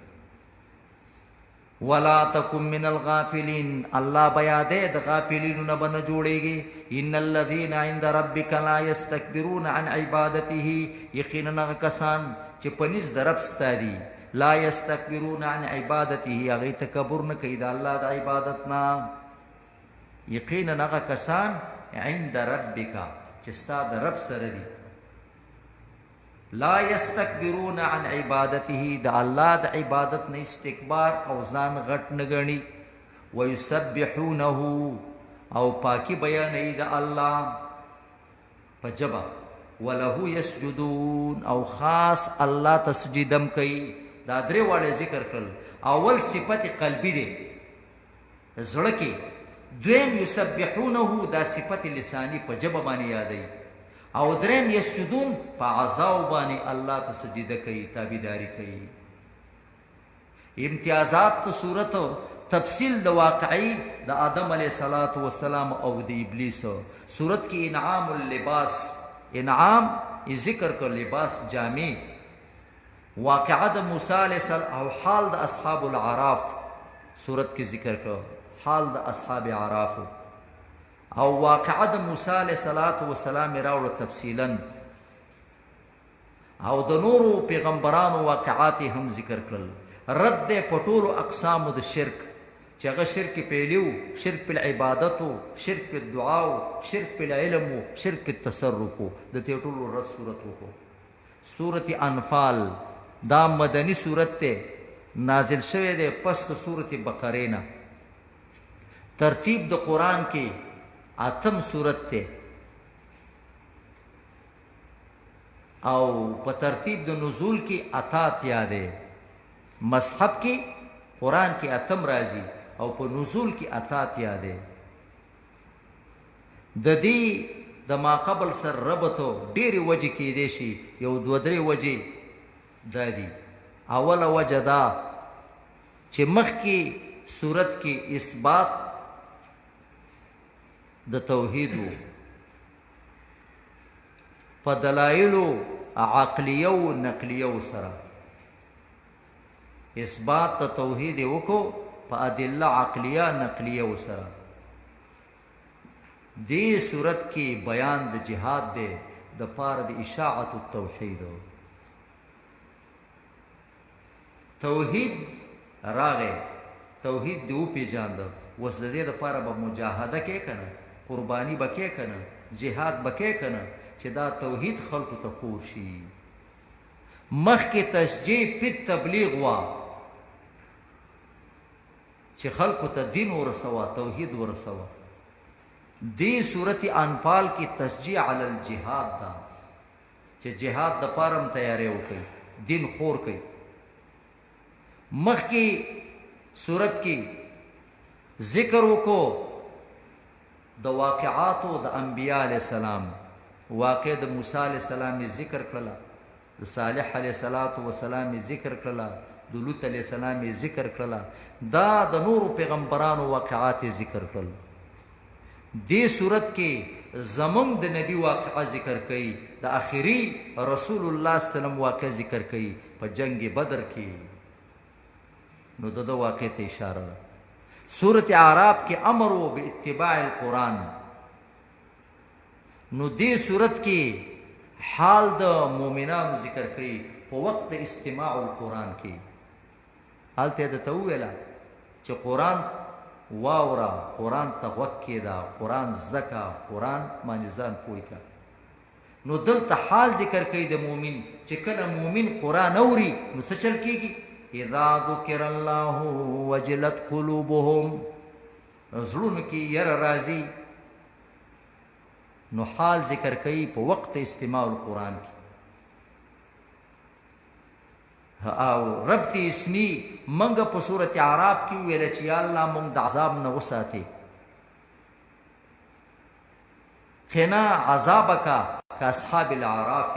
ولا تکن من الغافلین، الله بیا دې د غافلینو نه بنه جوړیږي. ان الذين عند ربك لا يستكبرون عن عبادته، یقینا هغه کسان چې په نس د رب ستا دي، لا يستكبرون عن عبادته، هغه تکبر نه کوي د الله د عبادت نه. یقینا هغه کسان عند ربک چې ستا د رب سره دي، لا یستکبرون عن عبادته، د الله د عبادت نه استکبار او ځان غټ نه ګڼي، ویسبحونه او پاکي بیانوي د الله په ژبه، وله یسجدون او خاص الله ته سجدم کوي. دا درې واړه ذکر کړل. اول صفت قلبي دی، زړه کې. دویم یسبحونه دا صفت لسانی په ژبه باندې یادوي، او دریم یسجدون په اعضاو باندې الله ته سجده کوي، تابعداري کوي. امتیازات ته صورت تفصیل د واقعي د آدم علیه الصلاة والسلام او د ابلیس. صورت کې انعام اللباس، انعام ذکر کړ، لباس جامې. واقعه د موسی علیه السلام او حال د اصحاب العراف صورت کې ذکر کړ، حال د اصحاب عراف او واقعه د موسی علیه السلام راوړ تفصیلا، او د نورو پیغمبرانو واقعات هم ذکر کړل. رد دی په ټولو اقسامو د شرک، چې هغه شرک پیلی و، شرک په عبادت و، شرک په دعا و، شرک په علم و، شرک په تصرف و، د دې ټولو رد صورت وکړو. سورت انفال دا مدني سورت دی، نازل شوی دی پس د سورت بقرې نه. ترتیب د قرآن کې اتم سورت دی. او په ترتیب د نزول کې 88 دی. مصحف کې قرآن کې اتم راځي او په نزول کې 88 دی. د دې د ما قبل سره ربط ډېرې وجې کېدی شي، یو دوه درې وجې دا دي. اوله وجه دا چې مخکې صورت کې اثبات د توحید وو په دلایلو عقلیو نقلیو سره، اثبات د توحید وکړو په ادله عقلیه نقلیو سره. دې صورت کې بیان د جهاد دی د پاره د اشاعت التوحید. توحید راغی، توحید دی وپېژانده، اوس د دې دپاره به مجاهده کې که نه، قرباني به کې که نه، جهاد به کې که نه، چې دا توحید خلکو ته خور شي. مخکې تشجیع پت تبلیغ وه چې خلکو ته دین ورسوه، توحید ورسوه. دې صورت انفال کې تشجیع علی الجهاد ده چې جهاد د پاره هم تیاری وکړي، دین خور کوي. مخکې صورت کې ذکر وکړو د واقعاتو د انبیاء علیه السلام، واقع د موسی علیه السلام یې ذکر کړله، د صالح علیه الصلاة والسلام یې ذکر کړله، د لوط علیه السلام یې ذکر کړله، دا د نورو پیغمبرانو واقعات یې ذکر کړل. دې صورت کې زمونږ د نبی واقعه ذکر کوي، د آخري رسول الله صلی الله علیه وسلم واقعه ذکر کوي په جنگ بدر کې، نو د ده واقع ته اشاره ده. سورة اعراف کې امر و باتباع القرآن، نو دې صورت کې حال د مؤمنانو ذکر کوي په وخت د استماع القرآن کې. هلته یې درته وویله چې قرآن واوره، قرآن ته غوږ کېده، قرآن زده که، قرآن باندې ځان پوه که. نو دلته حال ذکر کوي د مؤمن چې کله مؤمن قرآن اوري نو څه چل کېږي؟ اذا ذکر الله وجلت قلوبهم، زړونو کې یره راځي. نو حال ذکر کوي په وخت استماع القرآن کې. او ربط اسمی منګه په سورة اعراف کې ویل چې یا الله مونږ د عذاب نه وساتې، قنا عذابک کاصحاب الاعراف.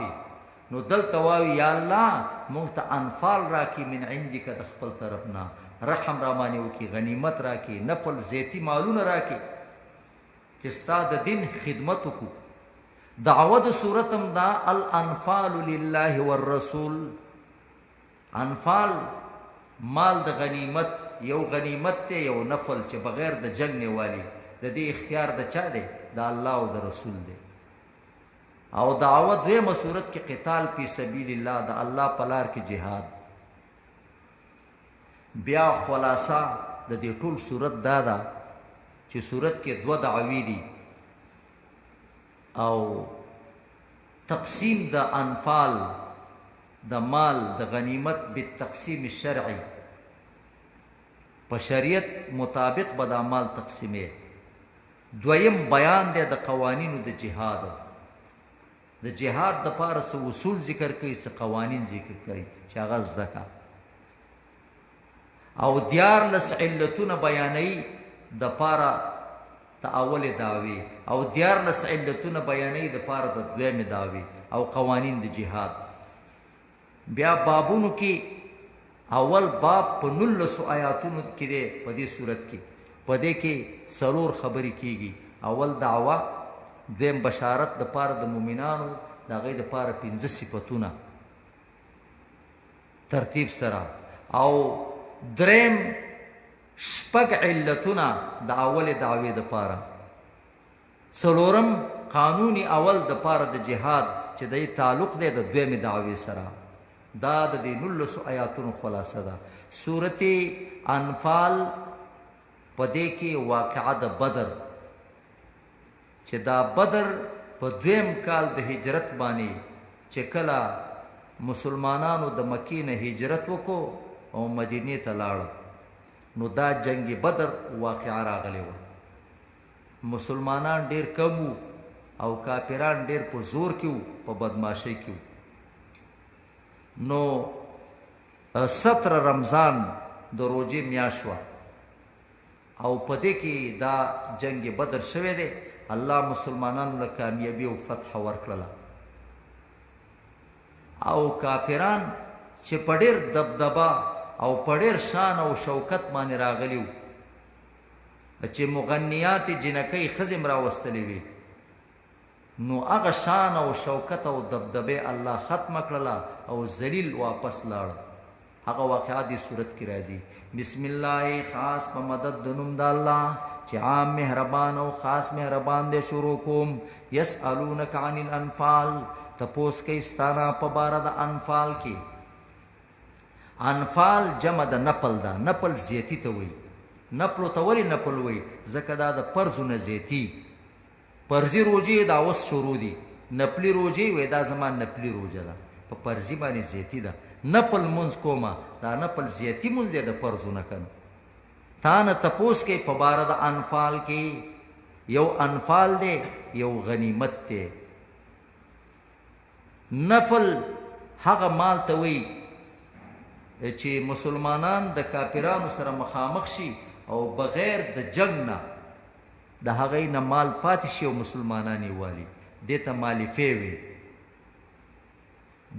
نو دلته وایو یا الله مونږ ته انفال راکې من عندک، د خپل طرف نه رحم را باندې وکړي، غنیمت راکې، نفل زیتی مالونه راکې چې ستا د دین خدمت وکړو. دعوه د صورت هم دا الانفال لله والرسول. انفال مال د غنیمت، یو غنیمت دی یو نفل چې بغیر د جنگ نه والی، د دې اختیار د چا دی؟ د الله او د رسول دی. او دعوه دویمه صورت کې قتال فی سبیل الله، د الله په لار کې جهاد. بیا خلاصه د دې ټول صورت دا ده چې صورت کې دوه دعوې دي او تقسیم د انفال د مال د غنیمت بالتقسیم الشرعي، په شریعت مطابق به دا مال تقسیمې. دویم بیان دی د قوانینو د جهاد، د جهاد د پاره څه اصول ذکر کوي، څه قوانین ذکر کوي چې هغه زده کا. او 13 علتونه بیانوي د پاره د اولې دعوې، او 13 علتونه بیانوي د پاره د دویمې دعوې او قوانین د جهاد. بیا بابونو کې اول باب په 19 آیاتونو کې دی په دې صورت کې، په دې کې 4 خبرې کیږي. اول دعوه، دویم بشارت د پاره د مؤمنانو، د هغې د پاره 5 صفتونه ترتیب سره، او دریم 6 علتونه د اولې دعوې د پاره، څلورم قانوني اول د پاره د جهاد چې د دې تعلق دی د دویمې دعوې سره. دا د دې 19 آیاتونو خلاصه ده. سورت انفال په دې کې واقعه د بدر، چې دا بدر په دویم کال د هجرت باندې چې کله مسلمانانو د مکې نه هجرت وکړو او مدینې ته لاړل، نو دا جنگ بدر واقعه راغلی وه. مسلمانان ډیر کم وو او کافران ډیر په زور کې وو، په بدمعاشۍ کې وو. نو 17 رمضان د روژې میاشت وه او په دې کې دا جنگ بدر شوی دی. الله مسلمانانو له کامیابي او فتح ورکړله او کافران چې په ډېر دبدبه او په ډېر شان او شوکت باندې راغلي وو، چې مغنیات جنکۍ ښځې هم راوستلې وې، نو هغه شان او شوکت او دبدبه الله ختمه کړله او ذلیل واپس لاړ. هغه واقعه دې صورت کې راځي. بسم الله، خاص په مدد د نوم د الله چې عام مهربان او خاص مهربان دی شروع کوم. یسألونک عن الانفال، تپوس کوي ستانه په باره د انفال کې. انفال جمع د نپل ده، نپل زیاتی ته وایي. نپلو ته ولې نپل وایي؟ ځکه دا د پرزو نه زیاتی. پرزي روژې دا اوس شروع دي، نپلي روژې وایي دا زما نپلي روژه ده، په پرزي باندې زیاتی ده. نپل مونځ کومه، دا نپل زیاتی مونځ دی د پرزو نه. کنه تا نه تپوس کوي په باره د انفال کې. یو انفال دی، یو غنیمت دی. نفل هغه مال ته وایي چې مسلمانان د کافرانو سره مخامخ شي او بغیر د جنگ نه د هغې نه مال پاتې شي او مسلمانان یې والي، دې ته مالفې وي.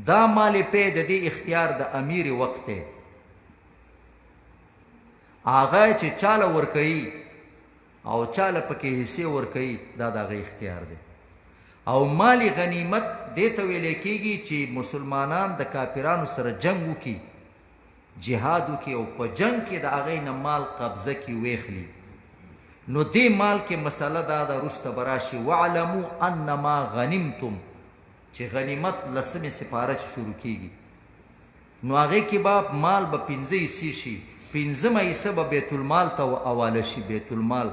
دا مالفې د دې اختیار د امیر وخت دی، هغه چې چاله ورکوي او چاله پکې حصې ورکوي دا د هغه اختیار دی. او مالی غنیمت دې ته ویل کېږي چې مسلمانان د کافرانو سره جنگ وکړي، جهاد وکړي او په جنگ کې د هغې نه مال قبضه کې ویخلي. نو دې مال کې مسله دا ده، وروسته به راشي واعلموا انما غنمتم، چې غنیمت لسمې سپاره چې شروع کېږي، نو هغې کې به مال به 5 حصې شي، 5مه حصه به بیت المال ته حواله شي، بیت المال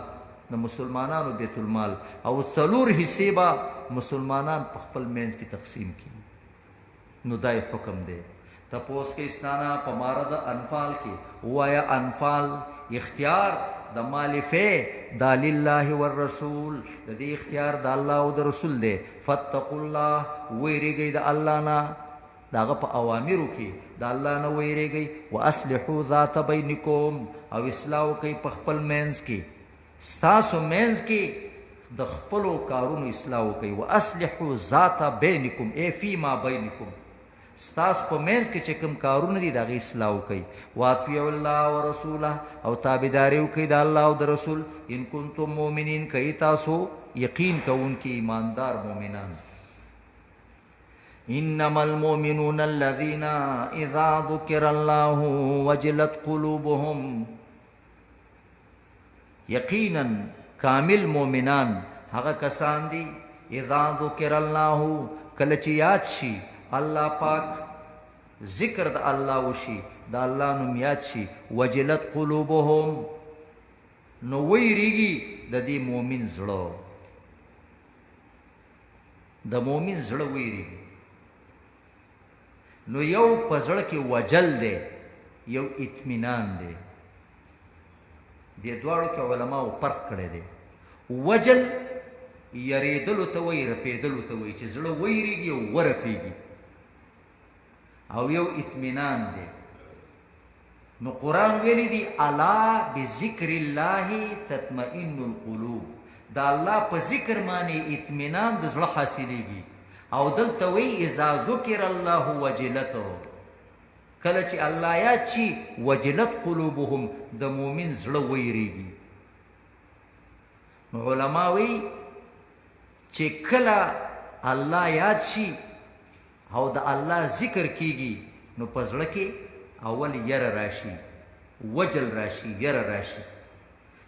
د مسلمانانو بیت المال، او 4 حصې به مسلمانان په خپل منځ کې تقسیم کړي. نو دا یې حکم دی. تپوس کوي ستانه په ماره د انفال کې، ووایه انفال اختیار د مال فی دا لله والرسول، د دې اختیار د الله او د رسول دی. فاتقوا الله، ویریږئ د الله نه، د هغه په اوامرو کې د الله نه ویریږئ. واصلحوا ذات بینکم، او اصلاح وکړئ په خپل منځ کې، ستاسو منځ کې د خپلو کارونو اصلاح وکړئ. واصلحوا ذات بینکم ای فیما بینکم، ستاسو په منځ کې چې کوم کارونه دي د هغې اصلاح وکړئ. واطیعوا الله ورسوله، او تابعداري وکړئ د الله او د رسول. ان کنتم مؤمنین، که یئ تاسو یقین کوونکي ایماندار مؤمنان. انما المؤمنون الذين اذا ذكر الله وجلت قلوبهم، یقینا کامل مؤمنان هغه کسان دي اذا ذکر الله، کله چې یاد شي الله پاک، ذکر د الله وشي، د الله نوم یاد شي، وجلت قلوبهم، نو ویریږي د دې مؤمن زړه، د مؤمن زړه ویریږي. نو یو په زړه کې وجل دی، یو اطمینان دی. دې دواړو کې علماو فرق کړی دی. وجل یریدلو ته وایي، رپېدلو ته وایي، چې زړه ویریږي او ورپېږي، او یو اطمینان دی. نو قرآن ویلی دی الا بذکر الله تطمئن القلوب، د الله په ذکر باندې اطمینان د زړه حاصلېږي. او دلته وایي اذا ذکر الله وجلت، کله چې الله یاد شي وجلت قلوبهم، د مؤمن زړه ویریږي. نو علما وایي چې کله الله یاد شي او د الله ذکر کیږي، نو په زړه کې اول یره راشي، وجل راشي، یره راشي.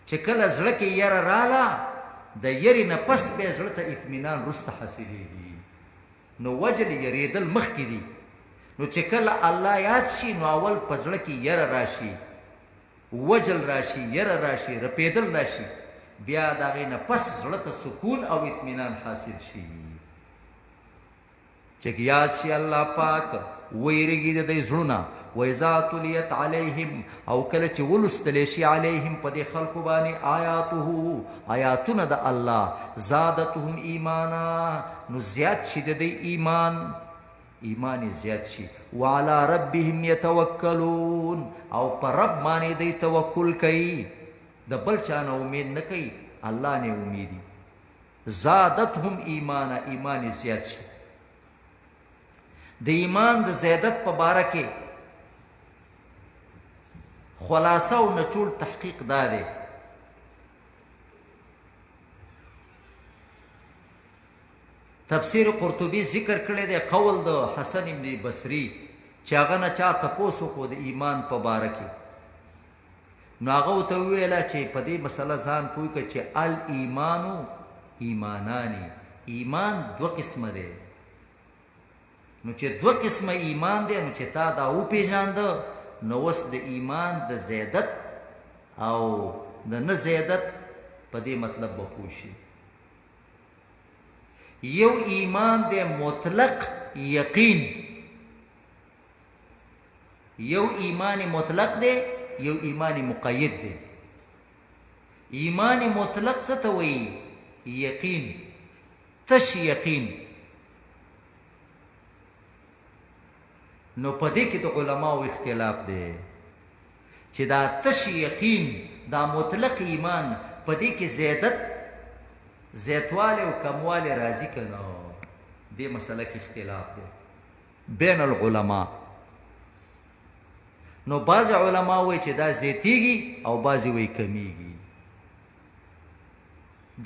چې کله زړه کې یره راله، د یرې نه پس بیا زړه ته اطمینان وروسته حاصلېږي. نو وجل یریدل مخکې دي. نو چې کله الله یاد شي، نو اول په زړه کې یره راشي، وجل راشي، یره راشي، رپېدل راشي، بیا د هغې نه پس زړه ته سکون او اطمینان حاصل شي. چې یاد شي الله پاک، ویریږي د دوی زړونه. واذا تلیت علیهم، او کله چې ولوستلی شي علیهم په دې خلکو باندې آیاته، آیاتونه د الله، زادتهم ایمانا، نو زیات شي د دوی ایمان، ایمان یې زیات شي. وعلی ربهم یتوکلون، او په رب باندې دی توکل کوي، د بل چا نه امید نه کوي، الله نه امیدي. زادتهم ایمانا، ایمان یې زیات شي. د ایمان د زیادت په باره کې خلاصه او نچوړ تحقیق دا دی تفسیر قرطبي ذکر کړی دی قول د حسن ابن بصري چې هغه نه چا تپوس وکړو د ایمان په باره کې، نو هغه ورته وویله چې په دې مسله ځان پوه کړه چې الایمان ایمانانی، ایمان دوه قسمه دی. نو چې دوه قسمه ایمان دی، نو چې تا دا وپېژانده، نو اوس د ایمان د زیادت او د نه زیادت په دې مطلب به پوه شي. یو ایمان دی مطلق یقین، یو ایمان مطلق دی، یو ایمان مقید دی. ایمان مطلق څه ته وایي؟ یقین، تش یقین. نو په دې کې د علماو اختلاف دی چې دا تش یقین، دا مطلق ایمان، په دې کې زیادت، زیاتوالی او کموالی راځي که نه؟ دې مسله کې اختلاف دی بین العلماء. نو بعض علما وایي چې دا زیاتیږي او بعضې وایي کمیږي.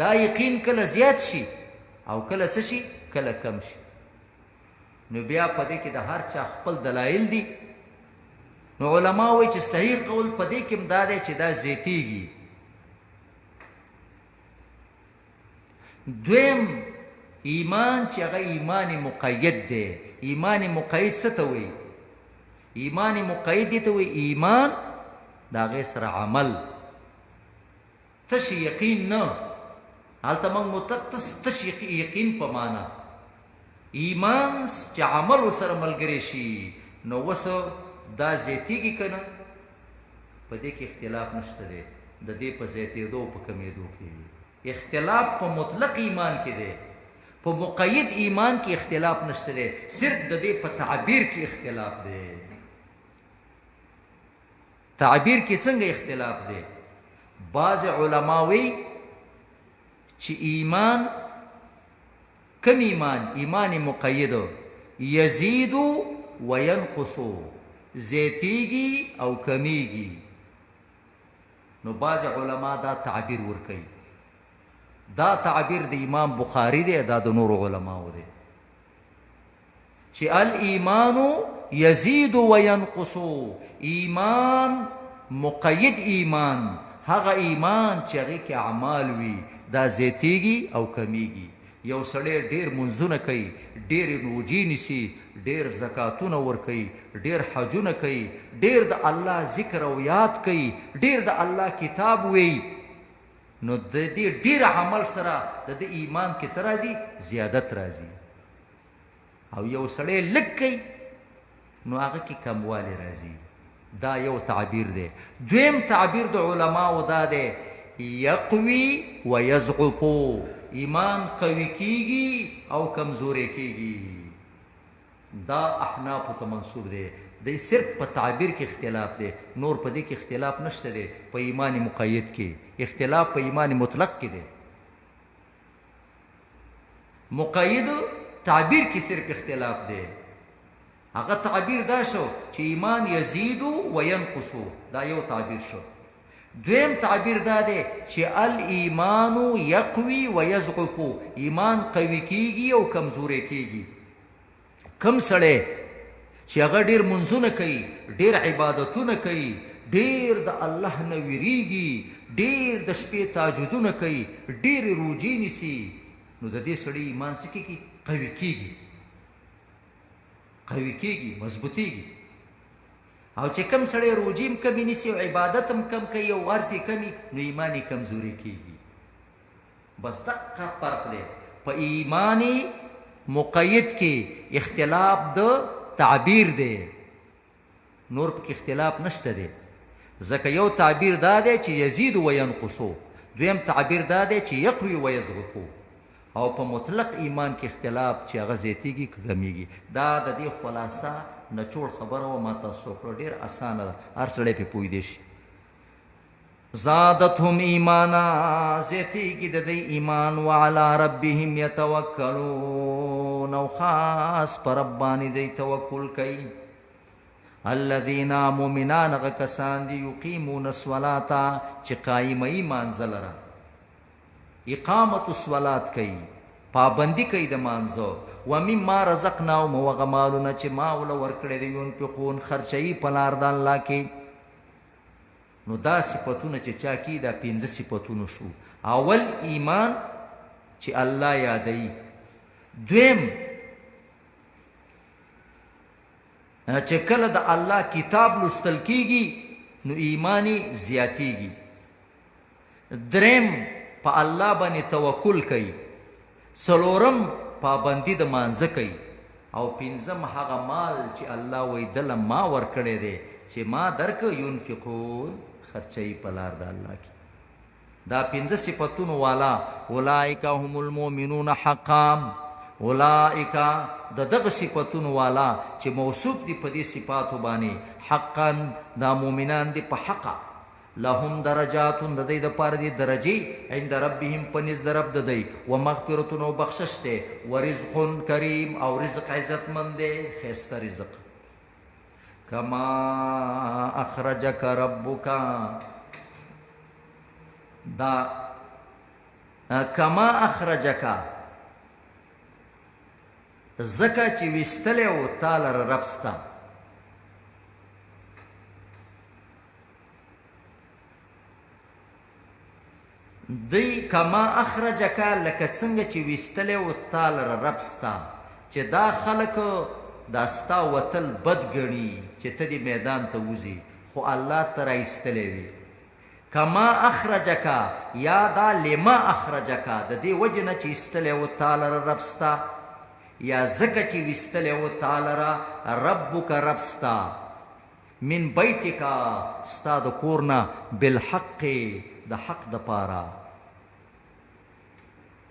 دا یقین کله زیات شي او کله څه شي، کله کم شي. نو بیا په دې کې د هر چا خپل دلایل دي. نو علما وایي چې صحیح قول په دې کې هم دا دی چې دا زیاتیږي. دویم ایمان چې هغه ایمان مقید دی. ایمان مقید څه ته وایي؟ ایمان مقید دی ته وایي ایمان د هغې سره عمل، تش یقین نه. هلته موږ مطلق تش یقین په معنا ایمان چې عمل ورسره ملګری شي، نو اوس دا زیاتیږي که نه؟ په دې کې اختلاف نشته دی. د دې په زیاتېدو او په کمېدو کې اختلاف په مطلق ایمان کې دی، په مقید ایمان کې اختلاف نشته دی، صرف د دې په تعبیر کې اختلاف دی. تعبیر کې څنګه اختلاف دی؟ بعض علما وایي چې ایمان کم ایمان، ایمان مقید یزید و ینقص، زیاتیږي او کمیږي. نو بعض علما دا تعبیر ورکوي. دا تعبیر د امام بخاری دی، دا د نورو علماو دی، چې الایمان یزید و ینقص. ایمان مقید ایمان، هغه ایمان چې هغې کې اعمال وي، دا زیاتیږي او کمیږي. یو سړی ډېر منځونه کوي، ډېرې روژې نیسي، ډېر زکاتونه ورکوي، ډېر حجونه کوي، ډېر د الله ذکر او یاد کوي، ډېر د الله کتاب وایي، نو د دې ډېر عمل سره د دې ایمان کې څه راځي؟ زیادت راځي. او یو سړی لږ کوي، نو هغه کې کموالی راځي. دا یو تعبیر دی. دویم تعبیر د علماو دا دی، یقوی و یضعفو، ایمان قوي کیږي او کمزوری کیږي. دا احنافو ته منسوب دی. دی صرف په تعبیر کې اختلاف دی، نور په دې کې اختلاف نشته دی. په ایمان مقید کې اختلاف په ایمان مطلق کې دی. مقید تعبیر کې صرف اختلاف دی. هغه تعبیر دا شو چې ایمان یزید و ینقص، دا یو تعبیر شو. دویم تعبیر دا دی چې الایمان یقوی و یضعف، ایمان قوي کیږي او کمزوری کیږي. کم سړی چې هغه ډېر منځونه کوي، ډېر عبادتونه کوي، ډېر د الله نه ویریږي، ډېر د شپې تهجدونه کوي، ډېرې روژې نیسي، نو د دې سړي ایمان څه کیږي؟ قوي کیږي، قوي کیږي، مضبوطیږي. او چې کم سړی روژې هم کمې نیسي او عبادت هم کم کوي او هر څه کمي، نو ایمان یې کمزوری کیږي. بس دقه فرق دی. په ایمان مقید کې اختلاف د تعبیر دی، نور پکې اختلاف نشته دی. ځکه یو تعبیر دا دی چې یزید و ینقصو، دویم تعبیر دا دی چې یقوی و یضعفو. او په مطلق ایمان کې اختلاف چې هغه زیاتیږي که کمیږي. دا د دې خلاصه نچوړ خبره وه، ما تاسو ته وکړه، ډېره اسانه ده، هر سړی پرې پوهېدی شي. زادتهم ایمانا، زیاتیږي د دوی ایمان. وعلی ربهم یتوکلون، او خاص په رب باندې دوی توکل کوي. الذین، مؤمنان هغه کسان دي، یقیمون الصلاة، چې قایموي مانځه لره، اقامت الصلات کوي، پابندي کوي د مانځه. ومما رزقناهم، او هغه مالونه چې ما وله ورکړی دی، ینفقون، خرچوي په لار د الله کې. نو دا صفتونه چې چا کی، دا 5 صفتونه شو. اول ایمان چې الله یادوي، دویم چې کله د الله کتاب لوستل کیږي نو ایمانی زیاتیږي، دریم په الله باندې توکل کوي، څلورم پابندي د مانځه کوي، او پنځم هغه مال چې الله وایي دله ما ورکړی دی چې ما درک، ينفقون، خرچوي په لار د الله کې. دا 5 صفتونو والا اولئک هم المؤمنون حقا. اولئک، د دغه صفتونو والا چې موصوف دي په دې صفاتو باندې، حقا، دا مؤمنان دي په حقا. لهم درجات، د دوی دپاره دي درجې، عند ربهم، په نزد د رب د دوی، ومغفرة، او بخشش دی، ورزق کریم، او رزق عزتمند دی، ښایسته رزق. کما اخرجک ربک، دا کما اخرجک ځکه چې ویستلی و تا لره رب ستا. دی کما اخرجک، لکه څنګه چې ویستلی و تا لره رب ستا، چې دا خلک دا ستا وتل بد ګڼي چې ته دې میدان ته وځي، خو الله ته را ایستلی وي. کما اخرجک یا دا لما اخرجک، د دې وجې نه چې ایستلی و تا لره رب ستا، یا ځکه چې ویستلی و تا لره ربک، رب ستا، من بیتک، ستا د کور نه، بالحق، د حق د پاره.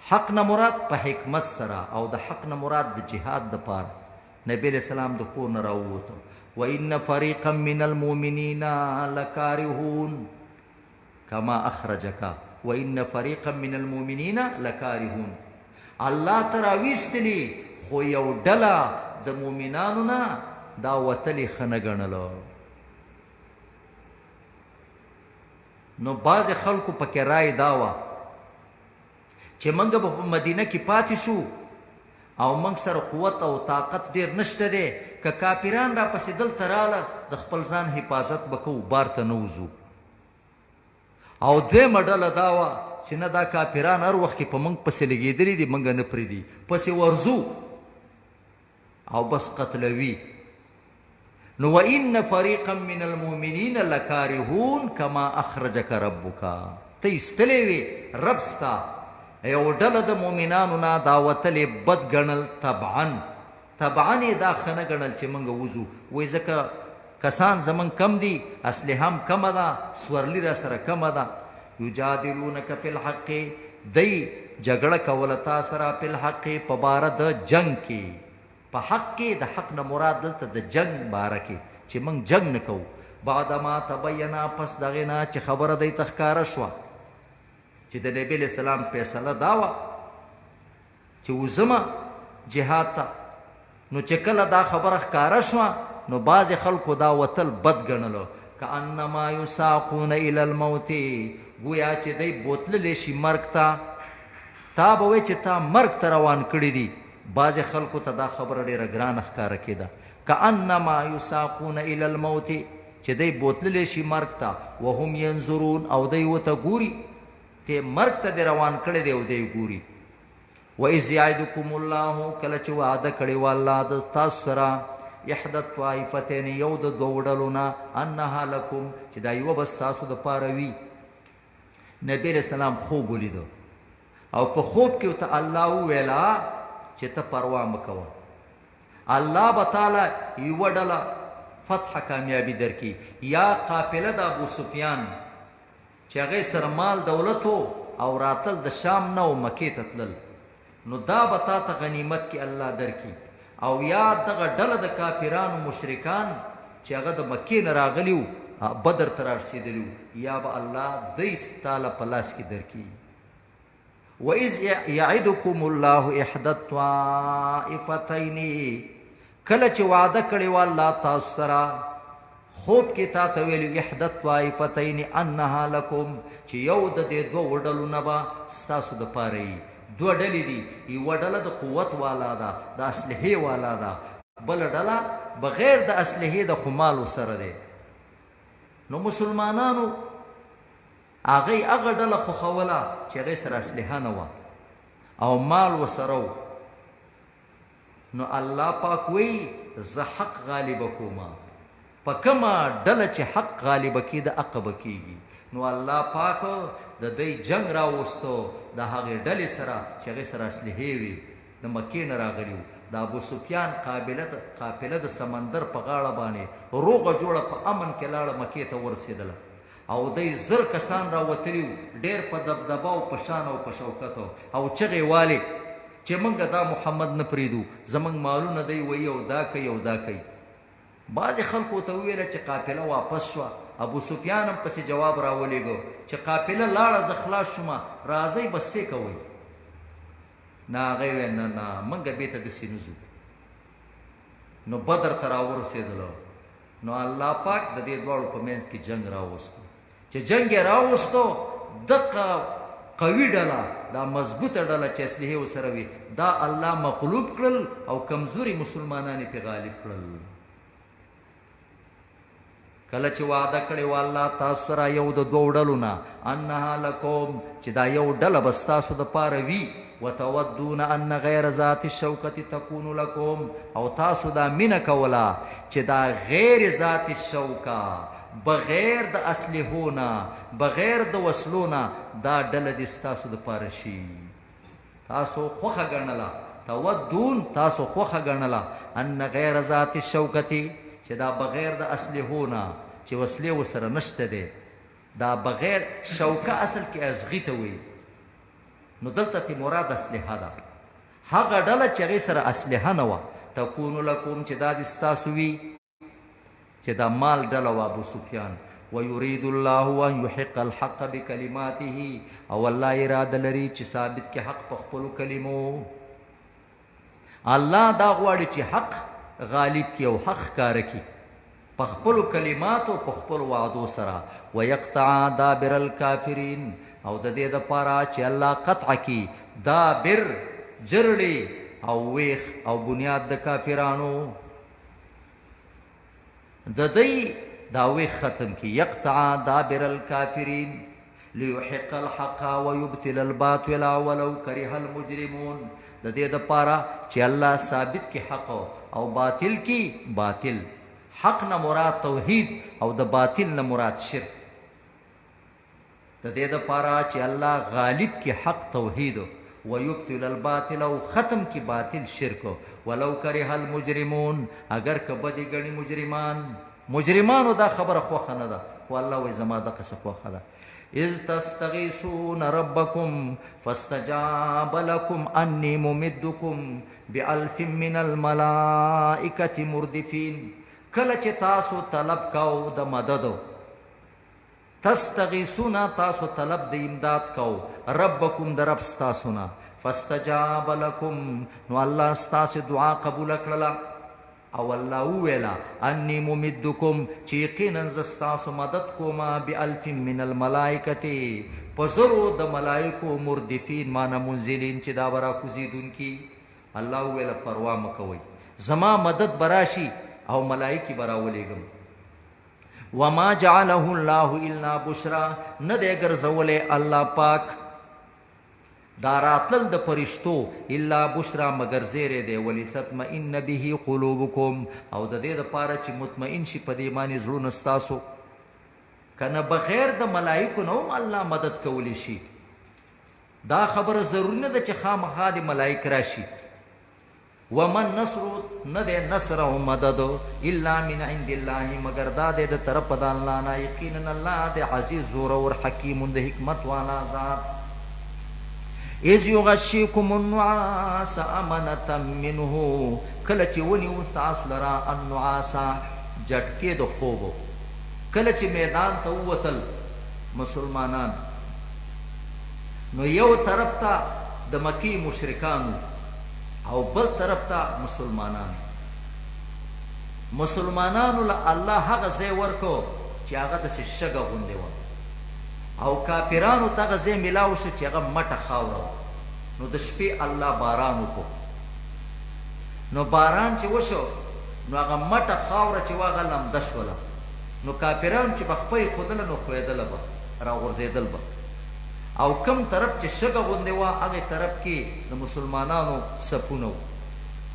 حق نه مراد په حکمت سره، او د حق نه مراد د جهاد د پاره نبی علیہ السلام د کور نه راووته. وان فریقا من المؤمنین لکارهون، کما اخرجک وان فریقا من المؤمنین لکارهون. الله ته راویستلی، خو یو ډله د مؤمنانو نه دا وتلې ښه نه ګڼلو. نو بعضې خلکو پکې رای دا وه چې موږ به په مدینه کې پاتې شو او موږ سره قوت او طاقت ډیر نشته دی، که کافران را پسې دلته راله د خپل ځان حفاظت به کوو، بار ته نه وځو. او دویمه ډله دا وه چې نه، دا کافران هر وخت کې په موږ پسې لګېدلي دي، موږ نه پرېږدي، پسې ورځو او بس قتلوي. نو وان فریقا من المؤمنین لکارهون کما اخرجک ربک، ته ایستلی وي رب ستا، یو ډله د مؤمنانو نه دا وتلې بد ګڼل. طبعا طبعا یې دا ښه نه ګڼل چې موږ وځو، وایي ځکه کسان زمونږ کم دي، اسلحه هم کمه ده، سورلي را سره کمه ده. یجادلونک فی الحق، دی جګړه کوله تا سره، فی الحق، په باره د جنګ کې، په حق کې، د حق نه مراد دلته د جنګ باره کې چې موږ جنګ نه کوو. بعدما تبینا، پس دغې نه چې خبره دی ته ښکاره شوه چې د نبی علیه السلام فیصله دا وه چې وځمه جهاد ته. نو چې کله دا خبره ښکاره شوه نو بعضې خلکو دا وتل بد ګڼلو. کأنما یساقون الی الموت، ګویا چې دی بوتللی شي مرګ ته، تا به وایي چې تا مرګ ته روان کړي دي. بعضې خلکو ته دا خبره ډېره ګرانه ښکاره کېده. کأنما یساقون الی الموت، چې دی بوتللی شي مرګ ته، وهم ینظرون، او دی ورته ګوري، ته مرګ ته دی روان کړی دی او دی ګوري. واذ یعدکم الله، کله چې وعده کړې وه الله د تاسو سره، احدى الطائفتین، یو د دوو ډلو نه، انها لکم، چې دا یوه به ستاسو دپاره وي. نبی علیہ السلام خوب ولیده او په خوب کې ورته الله وویله چې ته پروا مه کوه، الله به تعالی یوه ډله فتح کامیابي درکړي. یا قافله د ابو سفیان چې هغې سره مال دولت او راتل د شام نه او مکې ته تلل، نو دا به تا ته غنیمت کې الله درکړي او یا دغه ډله د کافرانو مشرکان چې هغه د مکې نه راغلي وو بدر ته رارسېدلي وو، یا به الله دوی ستا له په لاس کې درکړي. واذ یعدکم الله احدی الطائفتین، کله چې وعده کړې وه الله تاسو سره خوب کې تا ته ویلي احدی الطائفتین انها لکم، چې یو د دې دوو ډلو نه به ستاسو دپاره وي. دوه ډلې دي، یوه ډله د قوت والا ده، د اسلحې والا ده، بله ډله بغیر د اسلحې د خو مال ورسره دی. نو مسلمانانو هغوی هغه ډله خوښوله چې هغې سره اسلحه نه وه او مال ورسره و. نو الله پاک وایي زه حق غالبه کوم، په کومه ډله چې حق غالبه کېده هغه به کېږي. نو الله پاک د دی جنګ راوستو د هغې ډلې سره چې هغې سره اسلحې وې، د مکې نه راغلي وو. د ابو سفیان قافله د سمندر په غاړه باندې روغه جوړه په امن کې لاړه، مکې ته ورسېدله او دی 1000 کسان راوتلي وو، ډېر په دبدبه او په شان او په شوکت او چغې والې چې موږ دا محمد نه پرېږدو، زموږ مالونه دی وایي او دا کوي او دا کوي. بعضې خلکو ته وویل چې قافله واپس شوه، ابو سفیان هم پسې جواب راولېږه چې قافله لاړه، زه خلاص شوم، راځئ بس څه کوئ؟ نه هغه ویل نه نه موږ بېرته داسې نه ځو. نو بدر ته راورسېدلو، نو الله پاک د دې دواړو په منځ کې جنګ راوستو. چې جنګ یې راوستو، دقه قوي ډله، دا مضبوطه ډله چې اسلحې ورسره وي، دا الله مغلوب کړل او کمزوري مسلمانان یې پرې غالب کړل. کله چې وعده کړې وه الله تاسو سره یو د دوو ډلو نه، انها لکم، چې دا یو ډله به ستاسو دپاره وي، وتودون ان غیر ذات الشوکت تکون لکم، او تاسو دا مینه کوله چې دا غیر ذات الشوکه، بغیر د اسلحو نه، بغیر د وسلو نه، دا ډله دې ستاسو دپاره شي. تاسو خوښه ګڼله، تودون تاسو خوښه ګڼله، ان غیر ذات الشوکت، چې دا بغیر د اسلحو نه، چې وسلې ورسره نشته دی، دا بغیر شوکه اصل کې ازغي ته وایي، نو دلته ترې مراد اسلحه ده. هغه ډله چې هغې سره اسلحه نه وه، تکون لکم، چې دا دې ستاسو وي، چې دا مال ډله وه ابو سفیان. ویرید الله ان یحق الحق بکلماته، او الله اراده لري چې ثابت کړي حق په خپلو کلمو. الله دا غواړي چې حق غالب کړي او حق ښکاره کړي په خپلو کلماتو، په خپلو وعدو سره. ویقطع دابر الکافرین، او د دې دپاره چې الله قطع کړي دابر جرړې او ویخ او بنیاد د کافرانو، د دی دا ویخ ختم کړي. یقطع دابر الکافرین لیحق الحق ویبطل الباطل ولو کره المجرمون، د دې دپاره چې الله ثابت کړي حق او باطل کړي باطل. حق نه مراد توحید او د باطل نه مراد شرک. د دې دپاره چې الله غالب کړي حق توحید، ویبطل الباطل او ختم کړي باطل شرک، ولو کره المجرمون، اگر که بدې ګڼي مجرمان. مجرمانو دا خبره خوښه نه ده، خو الله وایي زما دقسې خوښه ده. اذ تستغیثون ربکم فاستجاب لکم انی ممدکم بألف من الملائکة مردفین، کله چې تاسو طلب کاو د مدد، تستغیثون تاسو طلب د امداد کاو، ربکم د رب ستاسو نه، فاستجاب لکم، نو الله ستاسو دعا قبول کړله، او الله وویله انی ممدکم، چې یقینا زه ستاسو مدد کوم، بألف من الملائکة، په 1000 د ملائکو، مردفین معنی منزلین، چې دا به راکوزېدونکي. الله وویله پروا مه کوئ، زما مدد به راشي او ملائکې به راولېږم. وما جعله الله الا بشرا، نه دی ګرځولی الله پاک دا راتلل د پرشتو الا بشرا، مګر زیری دی، ولتطمئن به قلوبکم، او د دې دپاره چې مطمئن شي په دې باندې زړونه ستاسو. که نه بغیر د ملائکو نه هم الله مدد کولی شي. دا خبره ضروري نه ده چې خامخا دې ملائک راشي. وما النصر، نه دی نصر او مدد الا من عند الله، مګر دا دی د طرف د الله نه، یقینا الله دی عزیز زورور، حکیم د حکمت والا ذات. اذ یغشیکم النعاس امنة منه، کله چې ونیو تاسو لره النعاس جټکې د خوب. کله چې میدان ته ووتل مسلمانان نو یو طرف ته د مکې مشرکان وو او بل طرف ته مسلمانان. مسلمانانو له الله هغه ځای ورکړ چې هغه داسې شګه غوندې وه او کافرانو ته هغه ځای ملاو شو چې هغه مټه خاوره وه. نو د شپې الله باران وکړو، نو باران چې وشو نو هغه مټه خاوره چې وه هغه لمده شوله، نو کافرانو چې به خپه ایښودله نو ښویدله به، راغورځېدل به، او کوم طرف چې شګه غوندې وه هغې طرف کې د مسلمانانو صفونه وو،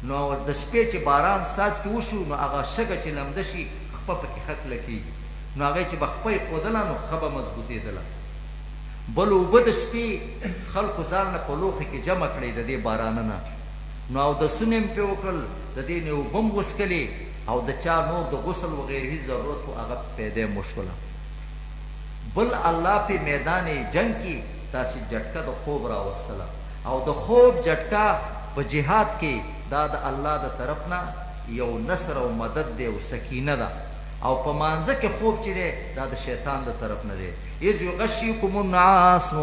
نو د شپې چې باران څاڅکي وشو نو هغه شګه چې لمده شي خپه پکې ښه کلکېږي، نو هغې چې به خپه ایښودله نو ښه به مضبوطېدله. بل اوبه د شپې خلکو ځان له په لوښي کې جمع کړې د دې بارانه نه، نو اودسونه یې هم پرې وکړل، د دې نه یې اوبه هم وڅښلې او د چا نور د غسل وغیره ضرورت و هغه پیدا هم وشوله. بل الله پۀ میدان جنګ کې داسې جټکه د خوب راوستله او د خوب جټکه په جهاد کې دا د الله د طرف نه یو نصر او مدد دی او سکینه ده او په مانځه کې خوب چې دی دا د شیطان د طرف نه دی. اذ یغشیکم النعاس.